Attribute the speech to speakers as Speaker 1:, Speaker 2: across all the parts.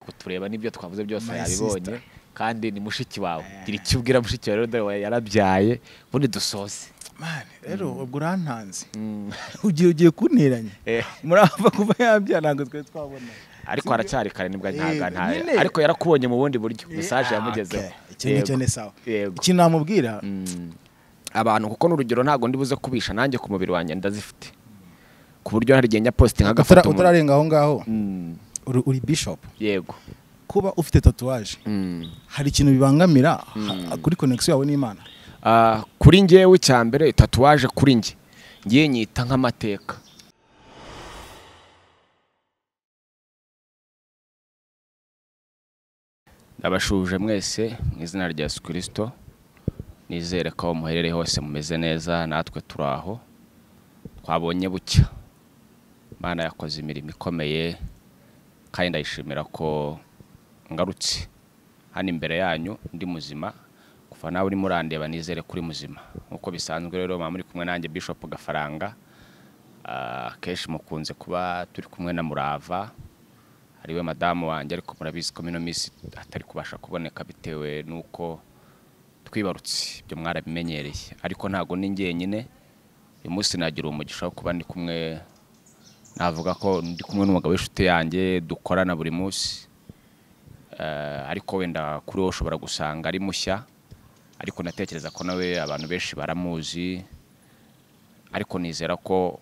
Speaker 1: Kutureba n'ibyo twavuze byose
Speaker 2: My
Speaker 1: yabibonye.
Speaker 2: sister.
Speaker 1: Kandi ni mushiki wawe. Gira icyo ubwira mushiki wawe rero, dore yarabyaye, ubundi dusoze.
Speaker 2: Man, rero ubwo urantanze. Ugiye kunteranya. Murava kuva yabyara ntabwo twari twabona.
Speaker 1: Ariko haracyari kare, nibwo ntaga nta
Speaker 2: Nyine.
Speaker 1: Ariko yarakubonye mu bundi buryo, message yamugezeho.
Speaker 2: Okay. Icyo ngicyo ni sawa.
Speaker 1: Yego.
Speaker 2: Ikintu namubwira,
Speaker 1: Abantu, kuko n'urugero ntabwo ndi buze kubisha, nanjye ku mubiri wanjye ndazifite, ku buryo hari igihe njya posting agafata umuntu.
Speaker 2: Utararenga aho ngaho, uri bishop.
Speaker 1: Yego.
Speaker 2: Kuba ufite tatouage, hari ikintu bibangamira kuri connection yawe n'Imana?
Speaker 1: Ah, kuri njyewe icya mbere, tatouage kuri njye ngiye nyita nk'amateka. Ndabashuje mwese mu izina rya Yesu Kristo. Nizere ko aho muherereye hose mumeze neza, natwe turi aho, twabonye bucya. Imana yakoze imirimo ikomeye kandi ndayishimira ko ngarutse hano imbere yanyu ndi muzima. Kuva nawe urimo urandeba, nizere kuri muzima. Nk'uko bisanzwe rero, muba muri kumwe nanjye Bishop Gafaranga. Akenshi mukunze kuba turi kumwe na Murava, ariwe madamu wanjye, ariko murabizi ko mino minsi atari kubasha kuboneka bitewe n'uko twibarutse, ibyo mwarabimenyereye. Ariko ntago ni njyenyine uyu munsi, nagira umugisha wo kuba ndi kumwe, navuga ko ndi kumwe n'umugabo w'inshuti yanjye dukorana buri munsi. Ariko wenda kuri wowe ushobora gusanga ari mushya, ariko ndatekereza ko nawe abantu benshi baramuzi, ariko nizera ko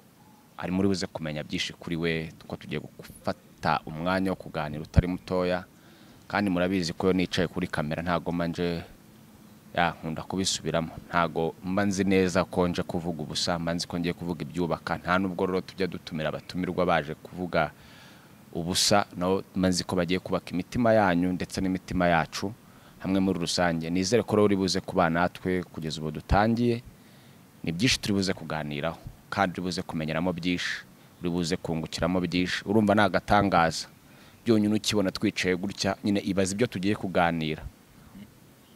Speaker 1: ari muri buze kumenya byinshi kuri we, kuko tugiye gufata umwanya wo kuganira utari mutoya. Kandi murabizi ko iyo nicaye kuri kamera ntago mba nje ya nkunda kubisubiramo, ntago mba nzi neza ko nje kuvuga ubusa, mba nzi ko ngiye kuvuga ibyubaka. Nta nubwo rero tujya dutumira abatumirwa baje kuvuga ubusa, nabo mba nzi ko bagiye kubaka imitima yanyu ndetse n'imitima yacu hamwe muri rusange. Nizere ko rero uri buze kubana natwe kugeza ubu dutangiye. Ni byinshi turi buze kuganiraho kandi uri buze kumenyeramo byinshi, uri buze kungukiramo byinshi. Urumva ni agatangaza byonyine ukibona twicaye gutya nyine, ibaze ibyo tugiye kuganira,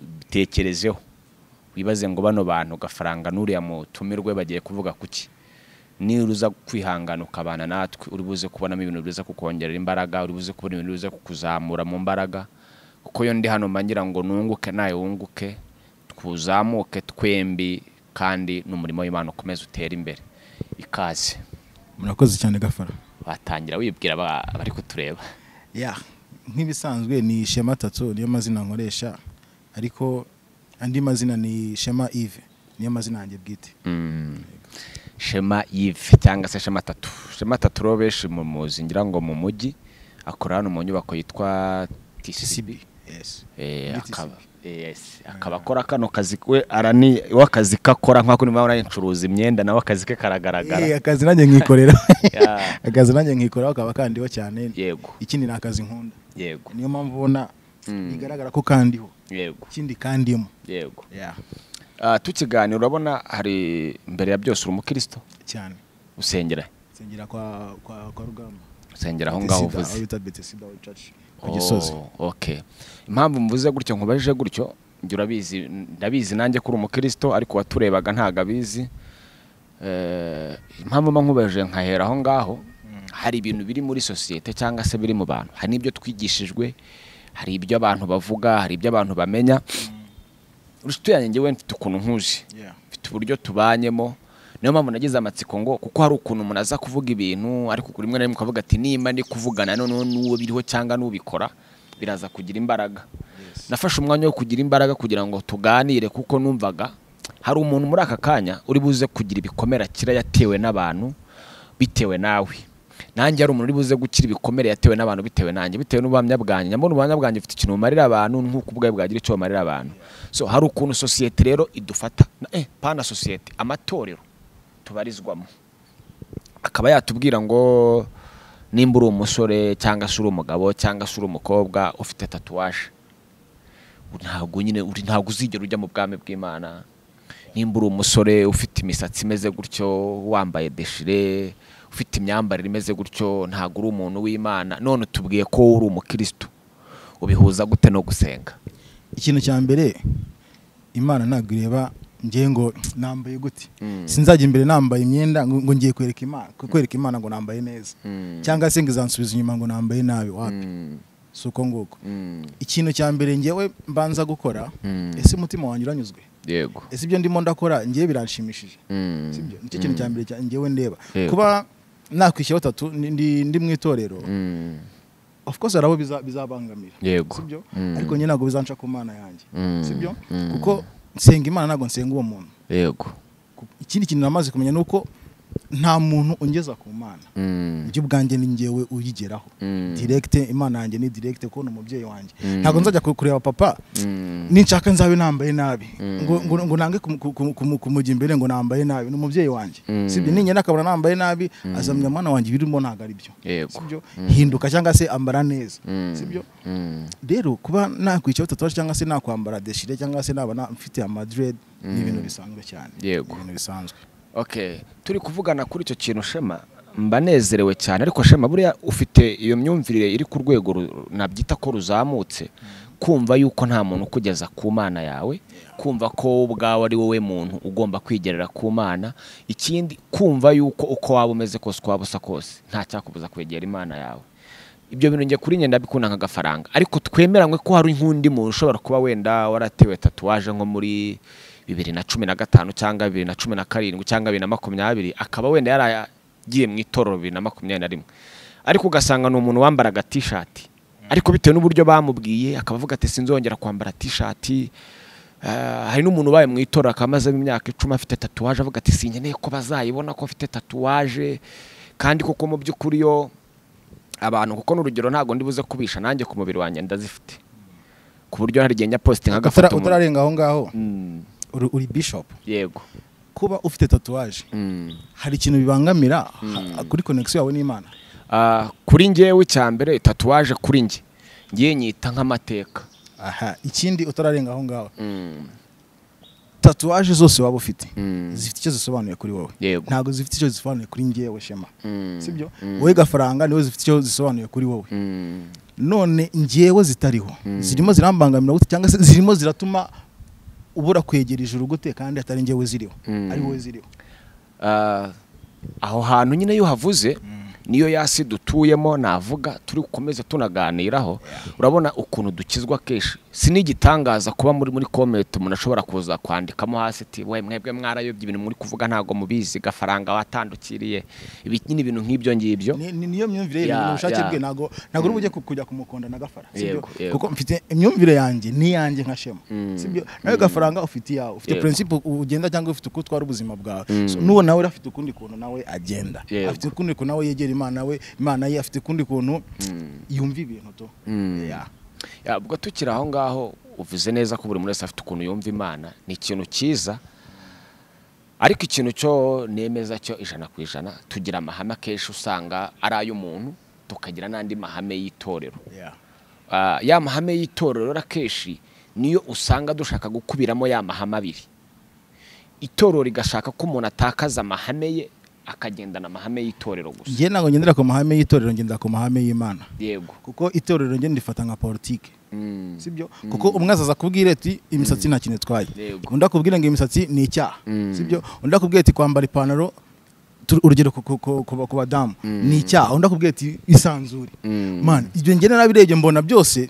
Speaker 1: bitekerezeho, wibaze ngo bano bantu Gafaranga n'uriya mutumirwe bagiye kuvuga kuki. Niba uza kwihangana ukabana natwe, uri buze kubonamo ibintu biza kukongerera imbaraga, uri buze kubona ibintu biza kukuzamura mu mbaraga, kuko iyo ndi hano mba ngira ngo nunguke nawe wunguke, tuzamuke twembi, kandi n'umurimo w'Imana ukomeze utere imbere. Ikaze.
Speaker 2: Murakoze cyane, Gafara.
Speaker 1: Watangira wibwira abari kutureba.
Speaker 2: Ya, nk'ibisanzwe ni Shema Tatu, niyo mazina nkoresha, ariko andi mazina ni Shema Yves, niyo mazina yanjye bwite.
Speaker 1: Shema Yves cyangwa se Shema Tatu. Shema Tatu rero benshi mumuzi ngira ngo mu mujyi, akora hano mu nyubako yitwa TCB.
Speaker 2: Yes. Muri TCB.
Speaker 1: Akaba, yes, akaba akora kano kazi we arani we, akazi kakora nk'ako niba ncuruza imyenda, nawe akazi ke karagaragara.
Speaker 2: Akazi nanjye nkikorera.
Speaker 1: Yeah.
Speaker 2: Akazi nanjye nkikorera kaba kandiho cyane. Ikindi ni akazi nkunda. Niyo mpamvu ubona bigaragara ko kandiho. Ikindi kandimo. Yeah.
Speaker 1: Tukiganira, urabona hari mbere ya byose uri umukristo?
Speaker 2: Cyane.
Speaker 1: Usengera?
Speaker 2: Nsengera kwa Rugamba.
Speaker 1: Usengera aho ngaho
Speaker 2: Bethesda,
Speaker 1: uvuze.
Speaker 2: aho bita Bethesda Church ku Gisozi.
Speaker 1: Oh, okay. Impamvu mvuze gutyo, nkubajije gutyo, njye urabizi, ndabizi nanjye ko uri umukristo, ariko waturebaga ntago abizi. Impamvu mba nkubajije nkahera aho ngaho, hari ibintu biri muri sosiyete cyangwa se biri mu bantu, hari n'ibyo twigishijwe, hari ibyo abantu bavuga, hari ibyo abantu bamenya. Inshuti yanjye, njyewe mfite ukuntu nkuzi, mfite uburyo tubanyemo, niyo mpamvu nagize amatsiko ngo kuko hari ukuntu umuntu aza kuvuga ibintu, ariko rimwe na rimwe ukavuga ati nimba ndi kuvugana noneho n'uwo biriho cyangwa n'ubikora, biraza kugira imbaraga. Nafashe umwanya wo kugira imbaraga kugira ngo tuganire, kuko numvaga hari umuntu muri aka kanya uri buze kugira ibikomere akira yatewe n'abantu bitewe nawe, nanjye hari umuntu uri buze gukira ibikomere yatewe n'abantu bitewe nanjye, bitewe n'ubuhamya bwanjye. Nyamara ubuhamya bwanjye bufite ikintu bumarira abantu nk'uko ubwawe bwagira icyo bumarira abantu. So hari ukuntu sosiyete rero idufata, pana sosiyete, amatorero tubarizwamo akaba yatubwira ngo nimba uri umusore cyangwa se uri umugabo cyangwa se uri umukobwa ufite tatouage, ntabwo nyine uri, ntabwo uzigera ujya mu bwami bw'Imana. Nimba uri umusore ufite imisatsi imeze gutyo, wambaye déchiré, ufite imyambarire imeze gutyo, ntabwo uri umuntu w'Imana. None tubwiye ko uri umukristo, ubihuza gute no gusenga?
Speaker 2: Ikintu cya mbere, Imana ntabwo ireba ngiye ngo nambaye gute. Sinzajya imbere nambaye imyenda ngo ngiye kwereka Imana ngo nambaye neza, cyangwa se ngo izansubiza inyuma ngo nambaye nabi. Wapi. Suko nguko. Ikintu cya mbere ngewe mbanza gukora, ese umutima wanjye uranyuzwe?
Speaker 1: Yego.
Speaker 2: Ese ibyo ndimo ndakora ngewe biranshimishije? Sibyo? Nicyo kintu cya mbere ngewe ndeba. Kuba nakwishyira batatu ndi mu itorero. Of course arabo bizabangamira. Sibyo? Ariko njye ntabwo bizanca ku Mana yanjye. Sibyo? Kuko nsenga Imana ntabwo nsenga uwo muntu.
Speaker 1: Yego.
Speaker 2: Ikindi kintu namaze kumenya nuko nta muntu ungeza ku Mana. Njye ubwanjye ni ngewe uyigeraho. Direct Imana yanjye ni direct ko umubyeyi wanjye. Ntabwo nzajya kureba papa. Ninshaka nzabe nambaye nabi. Ngo nange kumujya imbere ngo nambaye nabi ni umubyeyi wanjye. Sibyo? Ninjye nakabona nambaye nabi azamenya mwana wanjye birimo ntago ari byo. Sibyo? Hinduka cyangwa se ambara neza. Sibyo? Rero kuba nakwica tatuwaje cyangwa se nakwambara déchiré cyangwa se naba mfite ama dread ni ibintu bisanzwe cyane. Ibintu bisanzwe.
Speaker 1: Okay, turi kuvugana kuri icyo kintu Shema, mba nezerewe cyane ariko Shema buriya ufite iyo myumvire iri ku rwego nabyita ko ruzamutse, kumva yuko nta muntu ukugeza ku Mana yawe, kumva ko ubwawe ari wowe muntu ugomba kwigerera ku Mana, ikindi kumva yuko uko waba umeze kose uko waba usa kose nta cyakubuza kwegera Imana yawe. Ibyo bintu nge kuri njye ndabikunda nk'agafaranga, ariko twemeranywe ko hari nk'undi muntu ushobora kuba wenda waratewe tatuwaje nko muri 2015 cyangwa 2017 cyangwa 2020 akaba wenda yaragiye mu itorero 2021, ariko ugasanga ni umuntu wambaraga t-shirt, ariko bitewe n'uburyo bamubwiye akaba avuga ati sinzongera kwambara t-shirt. Hari n'umuntu ubaye mu itorero akaba amazemo imyaka 10 afite tatuwaje avuga ati sinkeneye ko bazayibona ko afite tatuwaje, kandi koko mu by'ukuri yo abantu kuko n'urugero ntago ndibuze kubisha nanjye ku mubiri wanjye ndazifite ku buryo hari igihe njya posting agafata
Speaker 2: umuntu utararenga aho ngaho. Uri bishop.
Speaker 1: Yego.
Speaker 2: Kuba ufite tatuwaje hari ikintu bibangamira kuri connection yawe n'Imana?
Speaker 1: Kuri ngewe cyambere tatuwaje kuri nge ngiye nyita nk'amateka.
Speaker 2: Aha, ikindi utararenga aho ngaho. Tatuwaje zose waba ufite zifite icyo zisobanuye kuri wowe. Ntago zifite icyo zisobanuye kuri ngewe Shema. Sibyo? Wowe Gafaranga niwe zifite icyo zisobanuye kuri wowe. None ngewe zitariho zirimo zirambangamira gute cyangwa se zirimo ziratuma ubura kwegera ijuru gute kandi atari ngewe ziriho ari wowe ziriho?
Speaker 1: Aho hantu nyine yo havuze niyo yasi dutuyemo navuga turi gukomeza tunaganiraho. Urabona ukuntu dukizwa kenshi, sinigitangaza kuba muri comment umuntu ashobora kuza kwandikamo hasi ati we mwebwe mwarayobye ibintu muri kuvuga ntago mubizi Gafaranga watandukiriye ibi nyine ibintu nk'ibyo ngibyo.
Speaker 2: Niyo myumvire ye n'ubushake bwe, ntago uri bujye kujya kumukonda na Gafara, sibyo? Kuko mfite imyumvire yanjye ni yanjye nka Shema, sibyo? Nawe Gafaranga ufite yawe, ufite principe ugenda cyangwa ufite uko utwara ubuzima bwawe. Nuwo nawe afite ukundi kuntu nawe agenda, afite ukundi kuntu nawe yegera Imana we, Imana ye afite ukundi kuntu yumva ibintu to.
Speaker 1: Ya ubwo tukiri aho ngaho uvuze neza ko buri muntu wese afite ukuntu yumva Imana, ni ikintu cyiza, ariko ikintu cyo nemeza cyo 100% tugira amahame akenshi usanga ari ay'umuntu, tukagira n'andi mahame y'itorero. Ya mahame y'itorero akenshi niyo usanga dushaka gukubiramo ya mahame abiri. Itorero rigashaka ko umuntu atakaza amahame ye akagendana amahame y'itorero gusa.
Speaker 2: Ngiye ntago ngendera ku mahame y'itorero, ngendera ku mahame y'Imana.
Speaker 1: Yego.
Speaker 2: Kuko itorero nge ndifata nka politike. Sibyo? Kuko umwe azaza kubwira ati imisatsi nta kintu itwaye. Undi akubwira ngo imisatsi ni icyaha. Sibyo? Undi akubwira ati kwambara ipantaro urugero ku badamu ni icyaha. Undi akubwira ati isanzure. Man, ibyo nge narabirebye mbona byose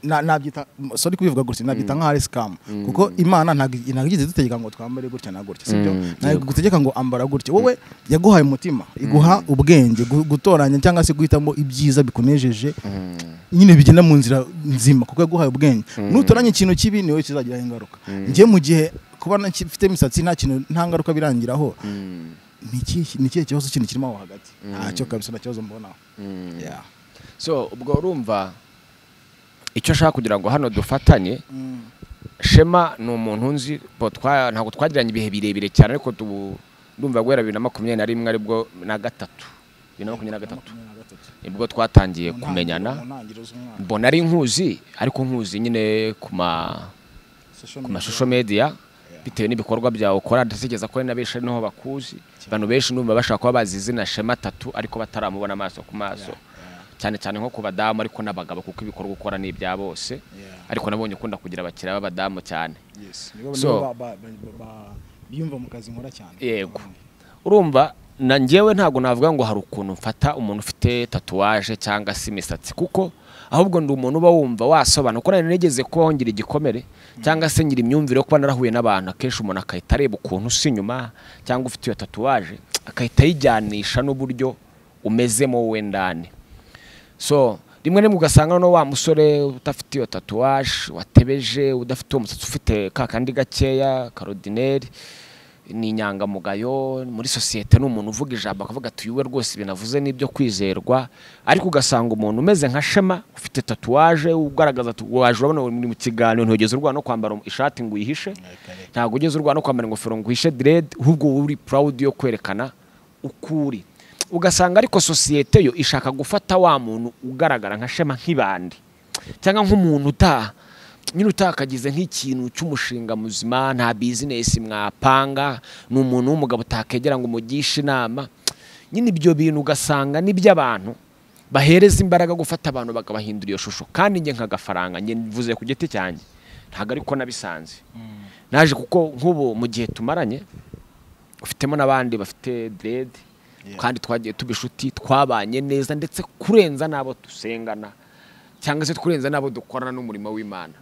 Speaker 2: nabyita, sorry kubivuga gutya, nabyita nka scam. Kuko Imana ntago igeze dutegeka ngo twambare gutya na gutya, sibyo? Ntago gutegeka ngo ambara gutya. Wowe yaguhaye umutima, iguha ubwenge gutoranya cyangwa se guhitamo ibyiza bikunejeje nyine bigenda mu nzira nzima, kuko yaguhaye ubwenge. Nutoranya ikintu kibi niwe kizagiraho ingaruka. Ngiye mu gihe kuba mfite imisatsi nta kintu nta ngaruka birangiraho, ni ikihe kibazo kintu kirimo aho hagati? Ntacyo kabisa, nta kibazo mbonaho.
Speaker 1: So ubwo urumva icyo nshaka kugira ngo hano dufatanye, Shema ni umuntu nzi, ntabwo twagiranye ibihe birebire cyane, ariko ndumva guhera 2021 aribwo na gatatu 2023 nibwo twatangiye kumenyana. Mbona ari nkuzi, ariko nkuzi nyine ku ma social media bitewe n'ibikorwa byawe ukora, ndasigeza ko na benshi niho bakuzi. Abantu benshi ndumva bashaka kuba bazi izina Shema Tatu ariko bataramubona amaso ku maso. Cyane cyane nko ku badamu ariko n'abagabo, kuko ibikorwa ukora ni ibya bose. Ariko nabonye ukunda kugira abakiriya b'abadamu cyane.
Speaker 2: Nibo biyumva mu kazi nkora cyane.
Speaker 1: Yego. Urumva na njyewe ntago navuga ngo hari ukuntu mfata umuntu ufite tatuwaje cyangwa se imisatsi, kuko Ahubwo ndi umuntu uba wumva wasobanura kuko nari nigeze kubaho ngira igikomere cyangwa se ngira imyumvire yo kuba narahuye n'abantu, akenshi umuntu akahita areba ukuntu usa inyuma cyangwa ufite iyo tatuwaje akahita ayijyanisha n'uburyo umezemo wowe ndani. So rimwe rimwe ugasanga no wa musore udafite iyo tatuwaje, watebeje, udafite uwo musatsi, ufite ka kandi gakeya karodineri, ni inyangamugayo muri sosiyete, ni umuntu uvuga ijambo akavuga ati uyu we rwose ibintu avuze n'ibyo kwizerwa. Ariko ugasanga umuntu umeze nka Shema ufite tatuwaje ugaragaza tatuwaje, urabona uri mu kiganiro ntugeze urwana no kwambara ishati ngo uyihishe, ntabwo ugeze urwana no kwambara ingofero ngo uhishe dread, ahubwo uri proud yo kwerekana ukuri. Ugasanga ariko sosiyete yo ishaka gufata wa muntu ugaragara nka Shema nk'ibandi cyangwa nk'umuntu utaha nyine utakagize nk'ikintu cy'umushinga muzima, nta business mwapanga, ni umuntu w'umugabo utakegera ngo umugishe inama. Nyine ibyo bintu ugasanga n'iby'abantu bahereza imbaraga gufata abantu bakabahindura iyo shusho. Kandi njye nk'agafaranga, njye mvuze ku giti cyanjye, ntabwo ariko nabisanze. Naje kuko nk'ubu mu gihe tumaranye ufitemo n'abandi bafite dread, kandi twagiye tubishuti, twabanye neza ndetse kurenza n'abo dusengana cyangwa se kurenza n'abo dukorana n'umurimo w'Imana.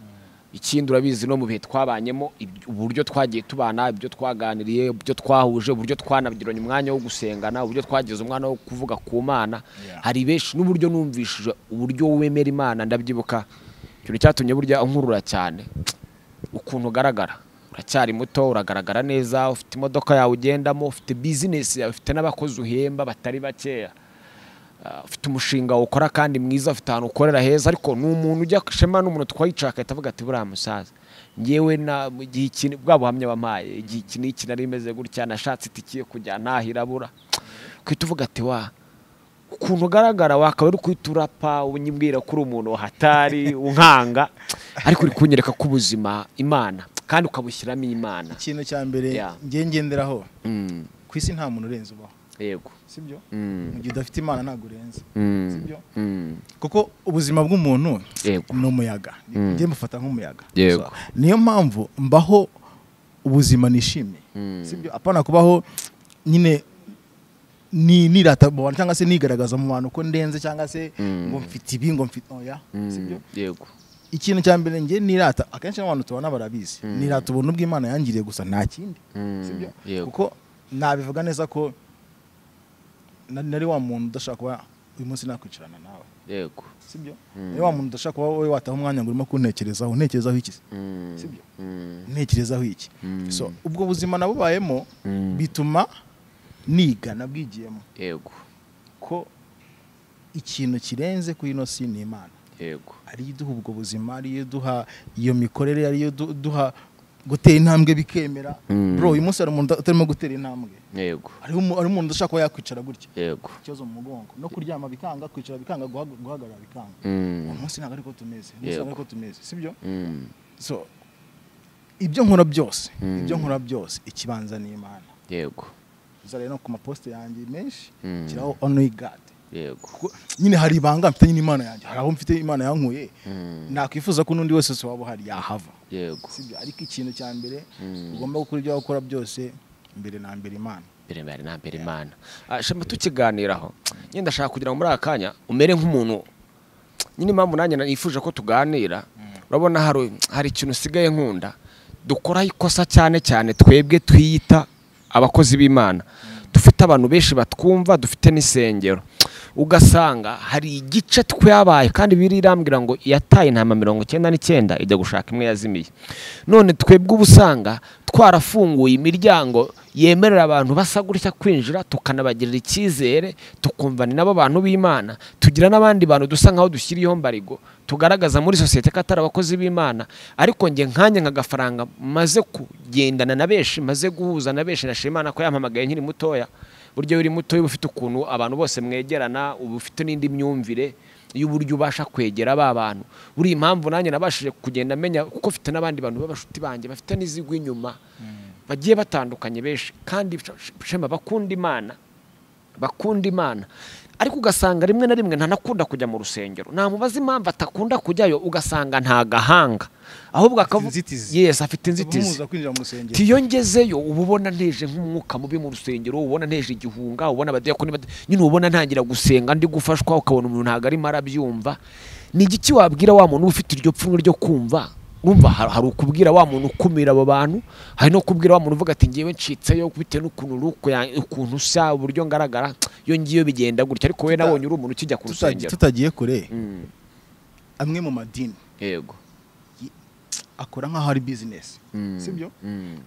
Speaker 1: Ikindi urabizi no mu bihe twabanyemo, uburyo twagiye tubana, ibyo twaganiriye, ibyo twahuje, uburyo twanabigiranye umwanya wo gusengana, uburyo twagize umwanya wo kuvuga ku Mana. Hari benshi n'uburyo numvishije uburyo wemera Imana. Ndabyibuka ikintu cyatumye burya unkurura cyane, ukuntu ugaragara, uracyari muto, uragaragara neza, ufite imodoka yawe ugendamo, ufite business yawe, ufite n'abakozi uhemba batari bakeya, ufite umushinga ukora kandi mwiza, ufite ahantu ukorera heza. Ariko ni umuntu ujya Shema, n'umuntu twayicara akahita avuga ati buriya musaza ngewe na mu gihe iki bwa buhamya wampaye, igihe iki n'iki nari meze gutya, nashatse itike yo kujya ntahirabura. Ukahita uvuga ati wa ukuntu ugaragara wakaba uri kwita urapa, unyibwira ko uri umuntu hatari unkanga, ariko uri kunyereka ko ubuzima Imana kandi ukabushyiramo Imana.
Speaker 2: Ikintu cya mbere ngiye ngenderaho, ku isi nta muntu urenze ubaho.
Speaker 1: Yego.
Speaker 2: Sibyo? Mu gihe udafite Imana ntabwo urenze. Sibyo? Kuko ubuzima bw'umuntu ni umuyaga. Ngiye mufata nk'umuyaga.
Speaker 1: Yego.
Speaker 2: Niyo mpamvu mbaho ubuzima nishimiye. Sibyo? Apana kubaho nyine ni nirata mu bantu cyangwa se nigaragaza mu bantu ko ndenze cyangwa se ngo mfite ibi ngo mfite oya. Sibyo?
Speaker 1: Yego.
Speaker 2: Ikintu cya mbere ngiye nirata, akenshi n'abantu tubona barabizi, nirata ubuntu bw'Imana yangiriye gusa, nta kindi. Sibyo? Kuko nabivuga neza ko nari wa muntu udashaka kuba uyu munsi nakwicarana nawe.
Speaker 1: Yego.
Speaker 2: Sibyo? Nari wa muntu udashaka kuba wowe wataha umwanya ngo urimo kuntekerezaho, untekerezaho iki? Sibyo? Ntekerezaho iki? So ubwo buzima nabubayemo bituma niga nabwigiyemo.
Speaker 1: Yego.
Speaker 2: Ko ikintu kirenze ku ino si ni Imana.
Speaker 1: Yego.
Speaker 2: Ari iduha ubwo buzima, ari iduha iyo mikorere, ari iduha gutera intambwe bikemera. Bro, uyu munsi hari umuntu utarimo gutera intambwe.
Speaker 1: Yego.
Speaker 2: Hari umuntu udashaka kuba yakwicara gutya.
Speaker 1: Yego.
Speaker 2: Ikibazo mu mugongo, no kuryama bikanga, kwicara bikanga, guhagarara bikanga. Uyu munsi ntabwo ariko tumeze. Uyu munsi ntabwo ariko tumeze, sibyo? So ibyo nkora byose, ibyo nkora byose ikibanza ni Imana.
Speaker 1: Yego.
Speaker 2: Uzare no ku maposte yanjye menshi kiraho only God.
Speaker 1: Yego.
Speaker 2: Nyine hari ibanga mfite nyine Imana yanjye, hari aho mfite Imana yankuye, nakwifuza ko n'undi wese waba uhari yahava.
Speaker 1: Yego.
Speaker 2: Sibyo? Ariko ikintu cya mbere ugomba gukora ibyo wakora byose mbere na mbere Imana.
Speaker 1: Mbere na mbere Imana. Shema tukiganiraho, nyine ndashaka kugira ngo muri aka kanya umere nk'umuntu nyine, impamvu nanjye nifuje ko tuganira, urabona hari ikintu usigaye nkunda dukora ikosa cyane cyane twebwe twiyita abakozi b'Imana, dufite abantu benshi batwumva, dufite n'isengero, ugasanga hari igice twabaye kandi biri irambwira ngo yataye intama 99 ijya gushaka imwe yazimiye. None twebwe ubusanga twarafunguye imiryango yemerera abantu basa gutya kwinjira, tukanabagirira icyizere, tukumva ni nabo bantu b'Imana, tugira n'abandi bantu dusa nkaho dushyiriyeho mbarigo tugaragaza muri sosiyete ko atari abakozi b'Imana. Ariko nge nkanye nk'agafaranga maze kugendana na benshi, maze guhuza na benshi, nashima Imana ko yampamagaye nkiri mutoya. Buryo uri muto uba ufite ukuntu abantu bose mwegerana, uba ufite n'indi myumvire y'uburyo ubasha kwegera ba bantu. Buri impamvu nanjye nabashije kugenda menya kuko mfite n'abandi bantu b'abashuti banjye bafite n'izigwa inyuma bagiye batandukanye benshi, kandi Shema bakunda Imana, bakunda Imana. Ariko ugasanga rimwe na rimwe ntanakunda kujya mu rusengero, namubaza impamvu atakunda kujyayo ugasanga nta gahanga, ahubwo akavuga yes afite inzitizi. Tiyo ngezeyo uba ubona nteje nk'umwuka mubi mu rusengero, ubona nteje igihunga, ubona abadiyakoni nyine ubona ntangira gusenga ndi gufashwa, ukabona umuntu ntago arimo arabyumva. Ni igiki wabwira wa muntu ufite iryo pfunwe ryo kumva? Urumva hari ukubwira wa muntu ukumira abo bantu, hari no kubwira wa muntu uvuga ati ngewe ncitseyo bitewe n'ukuntu ruko ukuntu usa uburyo ngaragara yo ngiyo bigenda gutya, ariko we nabonye uri umuntu ukijya ku rusengero.
Speaker 2: Tutagiye kure, amwe mu madini
Speaker 1: yego
Speaker 2: akora nkaho ari business, sibyo?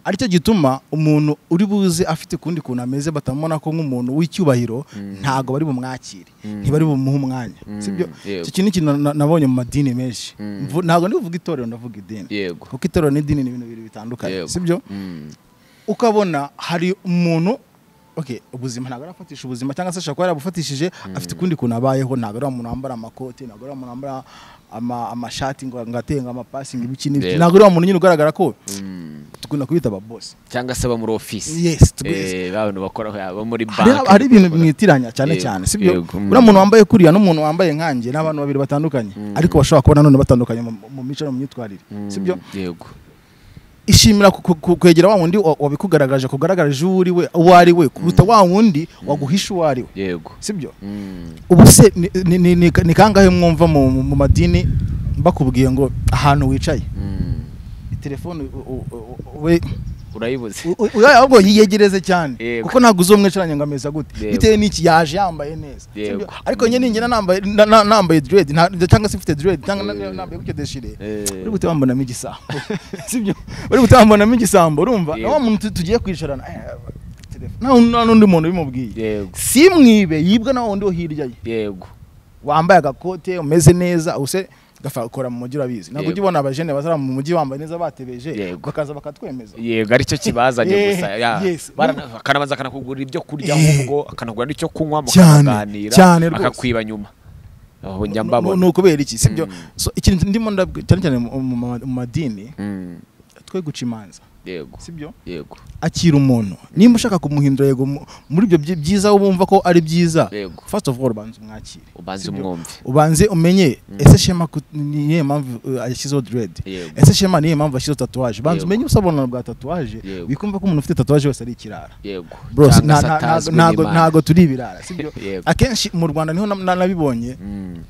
Speaker 2: Aricyo gituma umuntu uri buze afite kundi kuntu ameze batamubona ko nk'umuntu w'icyubahiro, ntago bari bumwakire, ntibari bumuhe umwanya, sibyo? Icyo kintu kintu nabonye mu madini menshi. Ntago ndi kuvuga itorero, ndavuga idini, kuko itorero n'idini ni ibintu bibiri bitandukanye, sibyo? Ukabona hari umuntu okay, ubuzima ntago arafatisha ubuzima, cyangwa se ashaka kuba yarabufatishije afite ukundi kuntu abayeho, ntago ari umuntu wambara amakote, ntago ari umuntu wambara amashati ngo ngatenga amapassing ibiki n'ibiki, ntago ari umuntu nyine ugaragara ko tukunda kubita aba boss
Speaker 1: cyangwa se aba muri office.
Speaker 2: Yes,
Speaker 1: abantu bakora aba muri bank,
Speaker 2: hari ibintu mwitiranya cyane cyane, sibyo? Uriya muntu wambaye kuriya n'umuntu wambaye nkanjye n'abantu babiri batandukanye, ariko bashobora kubona none batandukanye mu mico no mu myitwarire, sibyo?
Speaker 1: Yego.
Speaker 2: Ishimira kwegera wa wundi wabikugaragaje, kugaragaraje uwo uri we, uwo ari we, kuruta wa wundi waguhisha uwo ari we.
Speaker 1: Yego,
Speaker 2: sibyo? Ubu se ni kangahe mwumva mu madini bakubwiye ngo ahantu wicaye telefone we
Speaker 1: urayibuze,
Speaker 2: ahubwo yiyegereze cyane, kuko ntabwo uzomwicaranye ngo ameza gute bitewe n'iki yaje yambaye neza, ariko njye ningena nambaye dread cyangwa se mfite dread cyangwa nambaye gutyo deshire, uri gute wambonamo igisambo, sibyo? Uri gute wambonamo igisambo, urumva na wa muntu tugiye kwicarana nta n'undi muntu bimubwiye, simwibe yibwa na wundi wo hirya ye,
Speaker 1: yego,
Speaker 2: wambaye agakote umeze neza, use gafakora mu mujyi urabizi, ntabwo ujya ubona abajene bazara mu mujyi bambaye neza batebeje bakaza bakatwemeza.
Speaker 1: Yego, aricyo kibazanye gusa, akanabanza akanakugurira ibyo kurya, ahubwo akanagura n'icyo kunywa mukaganira, akakwiba nyuma. Aho njya mbabona
Speaker 2: ni ukubera iki, sibyo? So ikintu ndimo cyane cyane mu madini, twe guca imanza,
Speaker 1: yego,
Speaker 2: sibyo?
Speaker 1: Yego,
Speaker 2: akira umuntu nimba ushaka kumuhindura, yego, muri ibyo byiza wumva ko ari byiza, first of all ubanze umwakire,
Speaker 1: ubanze umwumve,
Speaker 2: ubanze umenye ese Shema niye mpamvu yashyizeho dread, ese Shema niye mpamvu yashyizeho tatuwaje, banze umenye ubusobanuro bwa tatuwaje, wikumva ko umuntu ufite tatuwaje wese ari ikirara.
Speaker 1: Yego,
Speaker 2: bro, ntago turi ibirara, sibyo? Akenshi mu Rwanda niho nabibonye,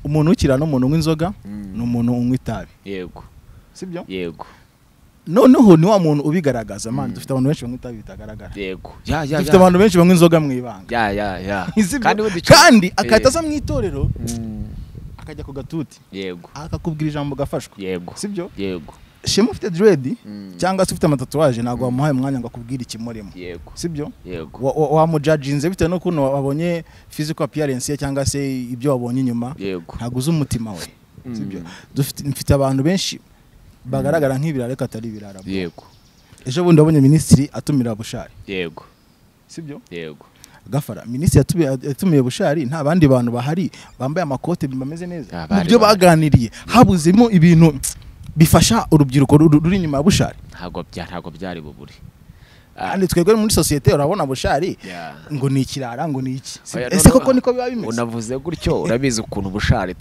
Speaker 2: umuntu w'ikirara n'umuntu unywa inzoga n'umuntu unywa itabi.
Speaker 1: Yego,
Speaker 2: sibyo?
Speaker 1: Yego.
Speaker 2: Noneho ni wa muntu ubigaragaza, man, dufite abantu benshi banywa itabi bitagaragara.
Speaker 1: Yego,
Speaker 2: dufite abantu benshi banywa inzoga mu ibanga. Kandi akahita aza mu itorero, akajya ku gatuti,
Speaker 1: yego,
Speaker 2: akakubwira ijambo gafashwa.
Speaker 1: Yego,
Speaker 2: sibyo?
Speaker 1: Yego.
Speaker 2: Shema ufite dread cyangwa se ufite amatatuwaje ntabwo wamuhaye umwanya ngo akubwire ikimurimo.
Speaker 1: Yego,
Speaker 2: sibyo?
Speaker 1: Yego.
Speaker 2: Wamujudginze bitewe n'ukuntu wabonye physical appearance ye cyangwa se ibyo wabonye inyuma, ntabwo uzi umutima we, sibyo? Dufite abantu benshi bagaragara nk'ibirara ariko atari ibirara.
Speaker 1: Yego.
Speaker 2: Ejo bundi wabonye minisitiri atumira Bushari.
Speaker 1: Yego,
Speaker 2: sibyo?
Speaker 1: Yego.
Speaker 2: Gafara minisitiri yatumiye Bushari, nta bandi bantu bahari bambaye amakote bameze neza, mu byo baganiriye habuzemo ibintu bifasha urubyiruko ruri inyuma ya Bushari.
Speaker 1: Ntago byari buburi.
Speaker 2: Kandi twebwe muri societe urabona Bushari ngo ni ikirara, ngo ni iki, ese koko niko biba bimeze?
Speaker 1: Unavuze gutyo urabizi ukuntu Bushari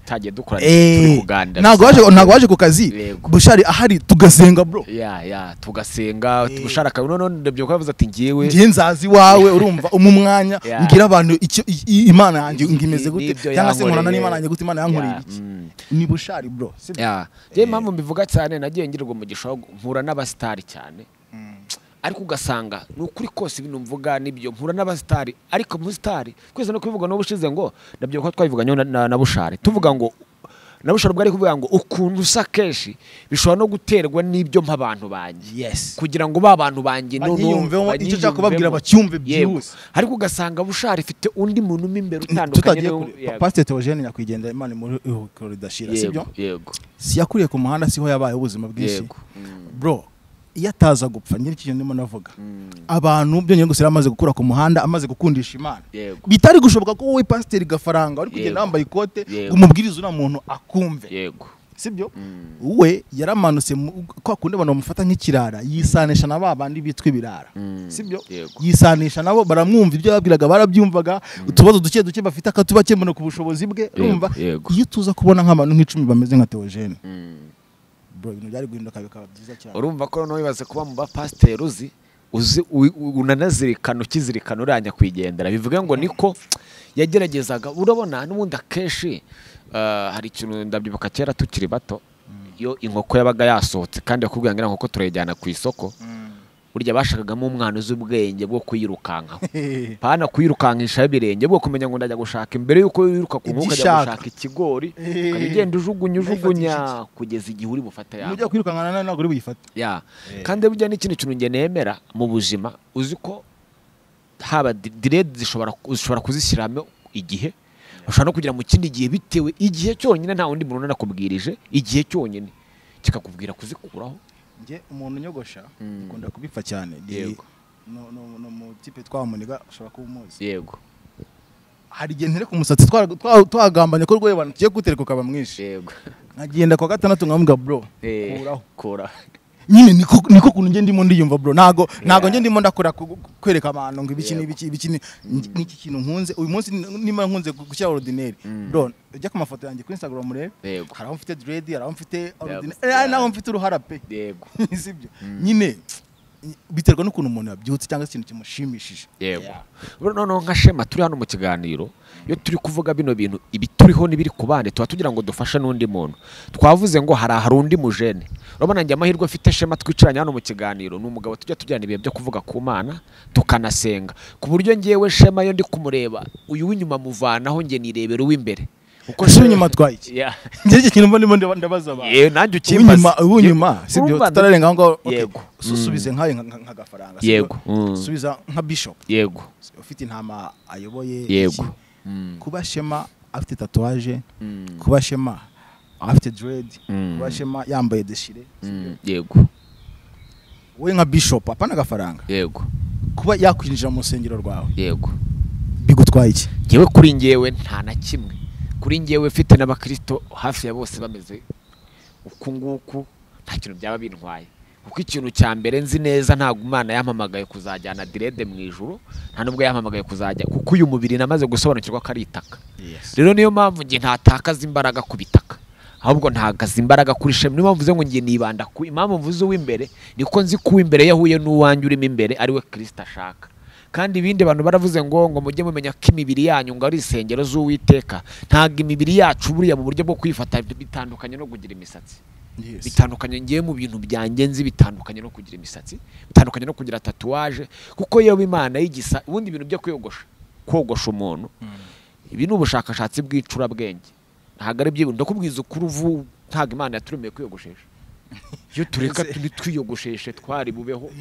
Speaker 1: twagiye dukora turi kuganira,
Speaker 2: ntago waje ku kazi Bushari ahari tugasenga bro,
Speaker 1: tugasenga Bushari akaba none ndabyo ko yavuze ati ngiyewe
Speaker 2: ngiye nzazi wawe, urumva umumwanya ngira abantu icyo Imana yanjye ngimeze gute, cyangwa se nkorana n'Imana yanjye gute, Imana yankorera iki, ni Bushari bro.
Speaker 1: Je impamvu mbivuga cyane, nagiye ngirwa umugisha mpura n'abastari cyane, ariko ugasanga ni ukuri kose ibintu mvuga nibyo, mpura n'abastari, ariko mustari kwese no kubivuga no bushize ngo nabyo ko twabivuganye na Bushari, tuvuga ngo na Bushari bwari kuvuga ngo ukuntu usa kenshi bishobora no guterwa n'ibyo mpa abantu banjye.
Speaker 2: Yes,
Speaker 1: kugira ngo ba bantu banjye
Speaker 2: none icyo nshaka kubabwira bacyumve byihuse.
Speaker 1: Ariko ugasanga Bushari ifite undi muntu mo imbere utandukanye.
Speaker 2: Pastor Theogene nyakwigendera, Imana muri ridashira, sibyo?
Speaker 1: Yego.
Speaker 2: Si yakuriye ku muhanda, siho yabaye ubuzima bwinshi bro, iyo ataza gupfa nyiri kintu ndimo navuga, abantu byonyine gusa amaze gukura ku muhanda, amaze gukundisha Imana, bitari gushoboka ko wowe pasiteri Gafaranga uri kugenda wambaye ikote umubwiriza uriya muntu akumve.
Speaker 1: Yego,
Speaker 2: Sibyo? We yaramanutse kwa kundi abantu bamufata nk'ikirara, yisanisha na babandi bitwa ibirara. Sibyo? Yisanisha nabo baramwumva, ibyo babwiraga barabyumvaga, utubazo duke duke bafite akatubakemura ku bushobozi bwe. Urumva iyo tuza kubona nk'abantu nk'icumi bameze nka Theogene, bro, ibintu byari guhinduka bikaba byiza cyane.
Speaker 1: Urumva ko noneho bibaze kuba mu bapasiteri uzi unanazirikana ukizirikana uranya kwigendera, bivuga ngo niko yageragezaga. Urabona n'ubundi akenshi hari ikintu ndabyibuka kera tukiri bato, iyo inkoko yabaga yasohotse kandi yakubwira ngo inkoko turayijyana ku isoko, burya bashakagamo umwana uzi ubwenge bwo kuyirukanka, pana kuyirukankisha ibirenge, bwo kumenya ngo ndajya gushaka imbere yuko yiruka ku nkoko ajya gushaka ikigori, ukajya ugenda ujugunya kugeza igihe uri bufate yawe.
Speaker 2: Ujya kwirukankana nawe ntabwo uri buyifate.
Speaker 1: Kandi burya n'ikindi kintu njye nemera mu buzima, uzi ko haba dread zishobora kuzishyiramo igihe, ushobora no kugira mu kindi gihe bitewe igihe cyonyine, nta wundi muntu nakubwirije, igihe cyonyine kikakubwira kuzikuraho.
Speaker 2: Nge umuntu unyogosha ukunda kubipfa cyane.
Speaker 1: Yego.
Speaker 2: No mu type twamuniga ashobora kuba umuzi.
Speaker 1: Yego.
Speaker 2: Hari igihe ntereka umusatsi twagambanye ko rwebana tugiye kutereka ukaba mwinshi.
Speaker 1: Yego.
Speaker 2: Nkagenda kwa gatandatu nkamuga bro, kuraho.
Speaker 1: Kura.
Speaker 2: Nyine niko kuntu nge ndimo ndiyumva bro, ntago nge ndimo ndakora kwereka abantu ngo ibiki n'ibiki ibiki n'iki kintu nkunze uyu munsi, nimba nkunze gushyira ordinaire bro, ujya ku mafoto yanjye kuri Instagram murebe, hari aho mfite dread, hari aho mfite ordinaire, naho mfite uruhara pe.
Speaker 1: Yego.
Speaker 2: Sibyo? Nyine biterwa n'ukuntu umuntu yabyutse cyangwa ikintu kimushimishije.
Speaker 1: Yego. Noneho nka Shema turi hano mu kiganiro, iyo turi kuvuga bino bintu ibituriho n'ibiri ku bandi, tuba tugira ngo dufashe n'undi muntu. Twavuze ngo hari undi mujene. Urabona njye amahirwe afite Shema twicaranye hano mu kiganiro, ni umugabo tujya tujyana ibihe byo kuvuga ku Mana tukanasenga, ku buryo ngewe Shema yo ndi kumureba uyu w'inyuma muvanaho nge nirebera uw'imbere.
Speaker 2: Uko se unyuma twaye iki? Nge iki kintu mbona ndimo ndabaza abantu.
Speaker 1: Yego, nanjye ukimbaza.
Speaker 2: Unyuma sibyo tutararenga aho ngaho. Yego. Susubize nkaye nka gafaranga.
Speaker 1: Yego.
Speaker 2: Subiza nka bishop.
Speaker 1: Yego.
Speaker 2: Ufite intama ayoboye.
Speaker 1: Yego.
Speaker 2: Kuba Shema afite tatouage, kuba Shema afite dread, kuba Shema yambaye déchiré.
Speaker 1: Yego.
Speaker 2: Wowe nka bishop apana gafaranga.
Speaker 1: Yego.
Speaker 2: Kuba yakwinjira mu rusengero rwawe.
Speaker 1: Yego.
Speaker 2: Bigutwaye iki?
Speaker 1: Ngewe kuri ngewe nta na kimwe. Kuri ngewe mfite n'abakristo hafi ya bose bameze uku nguku, nta kintu byaba bintwaye. Kuko ikintu cya mbere nzi neza, ntabwo Imana yampamagaye kuzajyana direde mu ijuru, nta nubwo yampamagaye kuzajya, kuko uyu mubiri namaze gusobanukirwa ko ari itaka. Rero niyo mpamvu nge ntatakaza imbaraga ku bitaka, ahubwo ntagaza imbaraga kuri Shema. Niyo mpamvu mvuze ngo nge nibanda ku impamvu mvuze uw'imbere, niko nzi ko uw'imbere yahuye n'uwanjye urimo imbere ari we Kristo ashaka. Kandi ibindi bantu baravuze ngo mujye mumenya ko imibiri yanyu ngo ari isengero z'Uwiteka. Ntabwo imibiri yacu buriya mu buryo bwo kwifata bitandukanye no kugira imisatsi. Bitandukanye ngiye mu bintu byanjye nzi, bitandukanye no kugira imisatsi, bitandukanye no kugira tatouage, kuko yewe Imana yigisa ubundi ibintu byo kwiyogosha, kogosha umuntu. Ibi ni ubushakashatsi bw'icurabwenge. Ntabwo ari byo ndakubwiza ukuri, uvu ntabwo Imana yaturemeye kwiyogoshesha. Iyo tureka twiyogosheshe twari bubeho.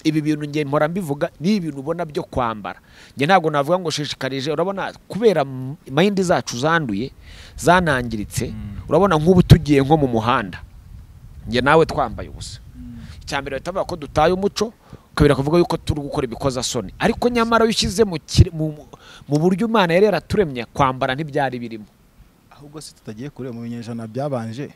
Speaker 1: Ibi bintu nge mpora mbivuga, ni ibintu ubona byo kwambara. Nge ntabwo navuga ngo shishikarije, urabona kubera mayindi zacu zanduye zanangiritse, urabona nk'ubu tugiye nko mu muhanda nge nawe twambaye ubusa. Icyambere bahita bavuga ko dutaye umuco, kabira kuvuga yuko turi gukora ibikoza soni, ariko nyamara ushyize mu buryo Imana yari yaraturemye kwambara ntibyari birimo.
Speaker 2: Ahubwo se tutagiye kure mu binyejana byabanje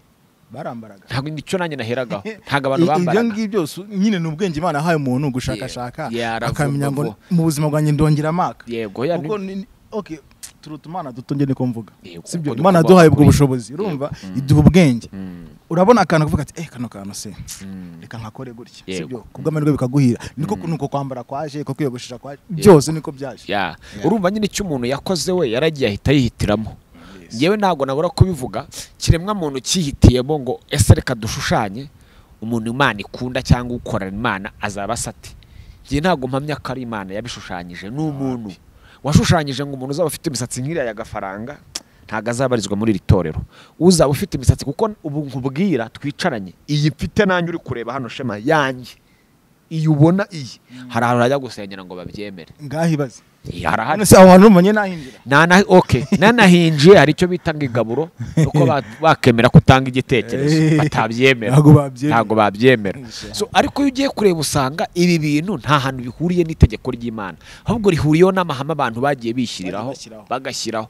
Speaker 2: barambaraga.
Speaker 1: Ntabwo nicyo nanjye naheragaho. Ntabwo abantu bambaraga.
Speaker 2: Ibyo ngibyo nyine ni ubwenge Imana yahaye umuntu gushakashaka akamenya ngo mu buzima bwanjye ndongera amaka.
Speaker 1: Yego.
Speaker 2: Kuko okay, turuta Imana dutunge niko mvuga. Sibyo? Imana yaduhaye ubwo bushobozi, urumva iduha ubwenge. Urabona akantu kuvuga ati kano kantu se reka nkakore gutya. Sibyo? Kubw'amahirwe bikaguhira. Niko nuko kwambara kwaje, ko kwiyogoshesha kwaje, byose niko byaje.
Speaker 1: Urumva nyine icyo umuntu yakoze we yaragiye ahita yihitiramo. Ngewe ntabwo nabura kubivuga, kiremwa muntu cyihitiyemo ngo ese reka dushushanye umuntu Imana ikunda cyangwa ukorana Imana azaba asate. Ngewe ntabwo mpamya ko ari Imana yabishushanyije, ni umuntu washushanyije ngo umuntu uzaba ufite imisatsi nk'iriya ya gafaranga ntabwo azabarizwa muri iri torero. Uzaba ufite imisatsi, kuko ubu nkubwira twicaranye, iyi mfite nanjye uri kureba hano Shema yanjye, iyi ubona iyi, hari ahantu hajya gusengera ngo babyemere.
Speaker 2: Ngaho ibaze.
Speaker 1: Harahari.
Speaker 2: None se aho hantu umenye nahinjira?
Speaker 1: Nanahinjiye hari icyo bita ngo igaburo, uko bakemera ko utanga igitekerezo, batabyemera. Ntabwo babyemera. So ariko iyo ugiye kureba usanga ibi bintu nta hantu bihuriye n'itegeko ry'Imana, ahubwo rihuriyeho n'amahame abantu bagiye bishyiriraho bagashyiraho.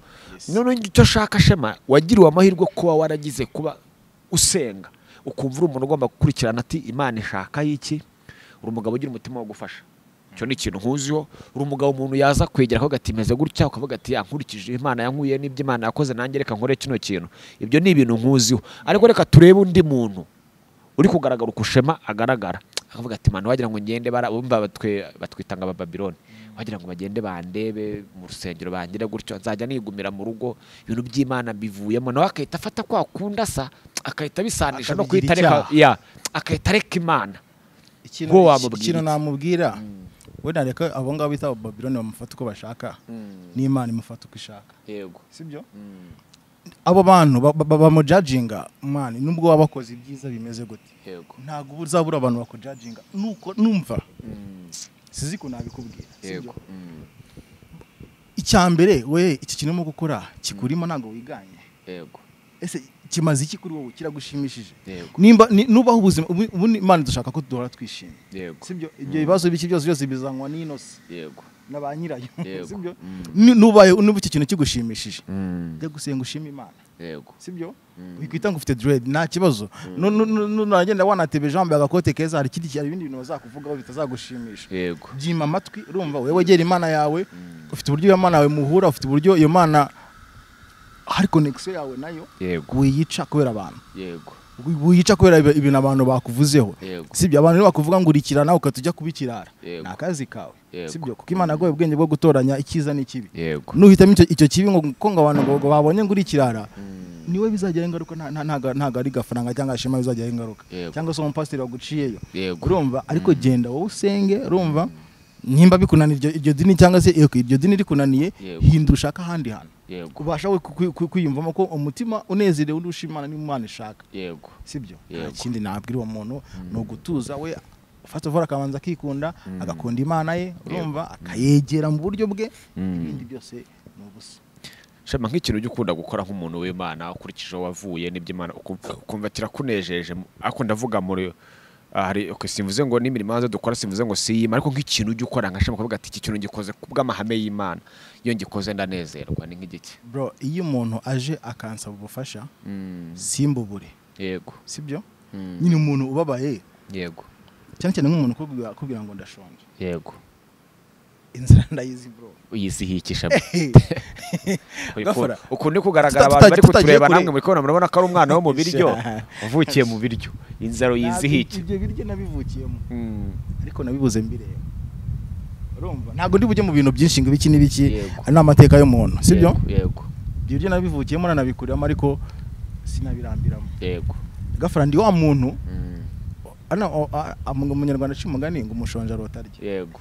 Speaker 1: None icyo shaka Shema, wagiriwe amahirwe kuba waragize kuba
Speaker 3: usenga, ukumva uri umuntu ugomba gukurikirana ati Imana ishaka iki, uri umugabo ugira umutima wo gufasha. Icyo ni ikintu nkuziho. Uri umugabo umuntu yaza kwegera akavuga ati meze gutya, ukavuga ati yankurikije Imana yankuye n'ibyo Imana yakoze, nanjye reka nkore kino kintu. Ibyo ni ibintu nkuziho. Ariko reka turebe undi muntu uri kugaragara uko Shema agaragara, akavuga ati Imana wagira ngo ngende bumva batwita ngo Abababiloni, wagira ngo bagende bandebe mu rusengero bangire gutyo, nzajya nigumira mu rugo, ibintu by'Imana bivuyemo. Nawe akahita afata kwa kunda asa, akahita abisanisha no kwita reka ya akahita areka Imana.
Speaker 2: Ikintu namubwira wenda reka abo ngabo bita Abababiloni bamufata uko bashaka, n'Imana imufata uko ishaka.
Speaker 1: Yego,
Speaker 2: sibyo? Abo bantu bamujajinga man, nubwo wabakoze ibyiza bimeze gute,
Speaker 1: yego,
Speaker 2: ntago uzabura abantu bakujajinga. Nuko numva sizi ko nabikubwira, sibyo? Icyambere we iki kintu mo gukora kikurimo ntago wiganye.
Speaker 1: Yego,
Speaker 2: ese kimaze iki kuri wowe kiragushimishije? Nimba nubaho ubuzima ubu Imana dushaka ko duhora twishimye.
Speaker 1: Yego,
Speaker 2: sibyo? Ibyo bibazo biki byose byose bizanwa n'inosi.
Speaker 1: Yego,
Speaker 2: n'abanyirayo, sibyo? Nubaye nuba iki kintu kigushimishije, jya gusenga ushima Imana.
Speaker 1: Yego,
Speaker 2: sibyo? Wikwita ngo ufite dread nta kibazo, nagenda wanatebeje wambaye agakote keza, hari ikindi hari ibindi bintu bazakuvugaho bitazagushimisha.
Speaker 1: Yego,
Speaker 2: byima amatwi, urumva wewe wegera Imana yawe, ufite uburyo iyo Imana yawe muhura, ufite uburyo iyo Imana hari connection yawe nayo.
Speaker 1: Yego,
Speaker 2: wiyica kubera abantu.
Speaker 1: Yego,
Speaker 2: wiyica kubera ibintu abantu bakuvuzeho. Sibyo? Abantu bakuvuga ngo urikira nawe ukatujya kubikirara, ni akazi kawe, sibyo? Kuko Imana yaguhaye ubwenge bwo gutoranya icyiza n'ikibi. Nuhitamo icyo kibi ngo ko ngo abantu ngo babonye ngo urikirara, niwe bizagira ingaruka, ntago ari gafaranga cyangwa Shema bizagira ingaruka, cyangwa se umupasiteri waguciyeyo. Urumva? Ariko genda wowe usenge, urumva? Nimba bikunaniye iryo dini cyangwa se iryo dini rikunaniye, hindura ushaka ahandi hantu kubasha kwiyumvamo ko umutima unezerewe undi Imana n'Imana ishaka.
Speaker 1: Yego,
Speaker 2: sibyo? Ikindi nabwira uwo muntu ni ugutuza we, ufata vuba akabanza akikunda, agakunda Imana ye, urumva, akayegera mu buryo bwe, ibindi byose ni ubusa.
Speaker 1: Shema, nk'ikintu ujya ukunda gukora nk'umuntu w'Imana ukurikije wavuye n'ibyo Imana ukumva kirakunejeje, ariko ndavuga muri hari okay, simvuze ngo n'imirimo hanze dukora, simvuze ngo si y'Imana, ariko nk'ikintu ujya ukora nka Shema ukavuga ati iki kintu ngikoze kubw'amahame y'Imana, iyo ngikoze ndanezerwa, ni nk'igiki?
Speaker 2: Bro, iyo umuntu aje akansaba ubufasha simbubure.
Speaker 1: Yego,
Speaker 2: sibyo? Nyine umuntu ubabaye.
Speaker 1: Yego,
Speaker 2: cyane cyane nk'umuntu ukubwira ngo ndashonje.
Speaker 1: Yego,
Speaker 2: inzira ndayizi bro,
Speaker 1: uyizihikisha. Ukuntu kugaragara abantu bari kutureba namwe muri kubona, murabona ko ari umwana wo mu biryo, uvukiye mu biryo, inzara uyizihike.
Speaker 2: Ibyo biryo nabivukiyemo, ariko nabibuze mbireba. Urumva ntago ndi bujye mu bintu byinshi ngo ibiki n'ibiki, ari amateka y'umuntu, sibyo?
Speaker 1: Yego,
Speaker 2: ibyo biryo nabivukiyemo nanabikuriyemo, ariko sinabirambiramo.
Speaker 1: Yego,
Speaker 2: gafara ndi wa muntu ana umunyarwanda aca umugani ngo umushonje arota arya.
Speaker 1: Yego,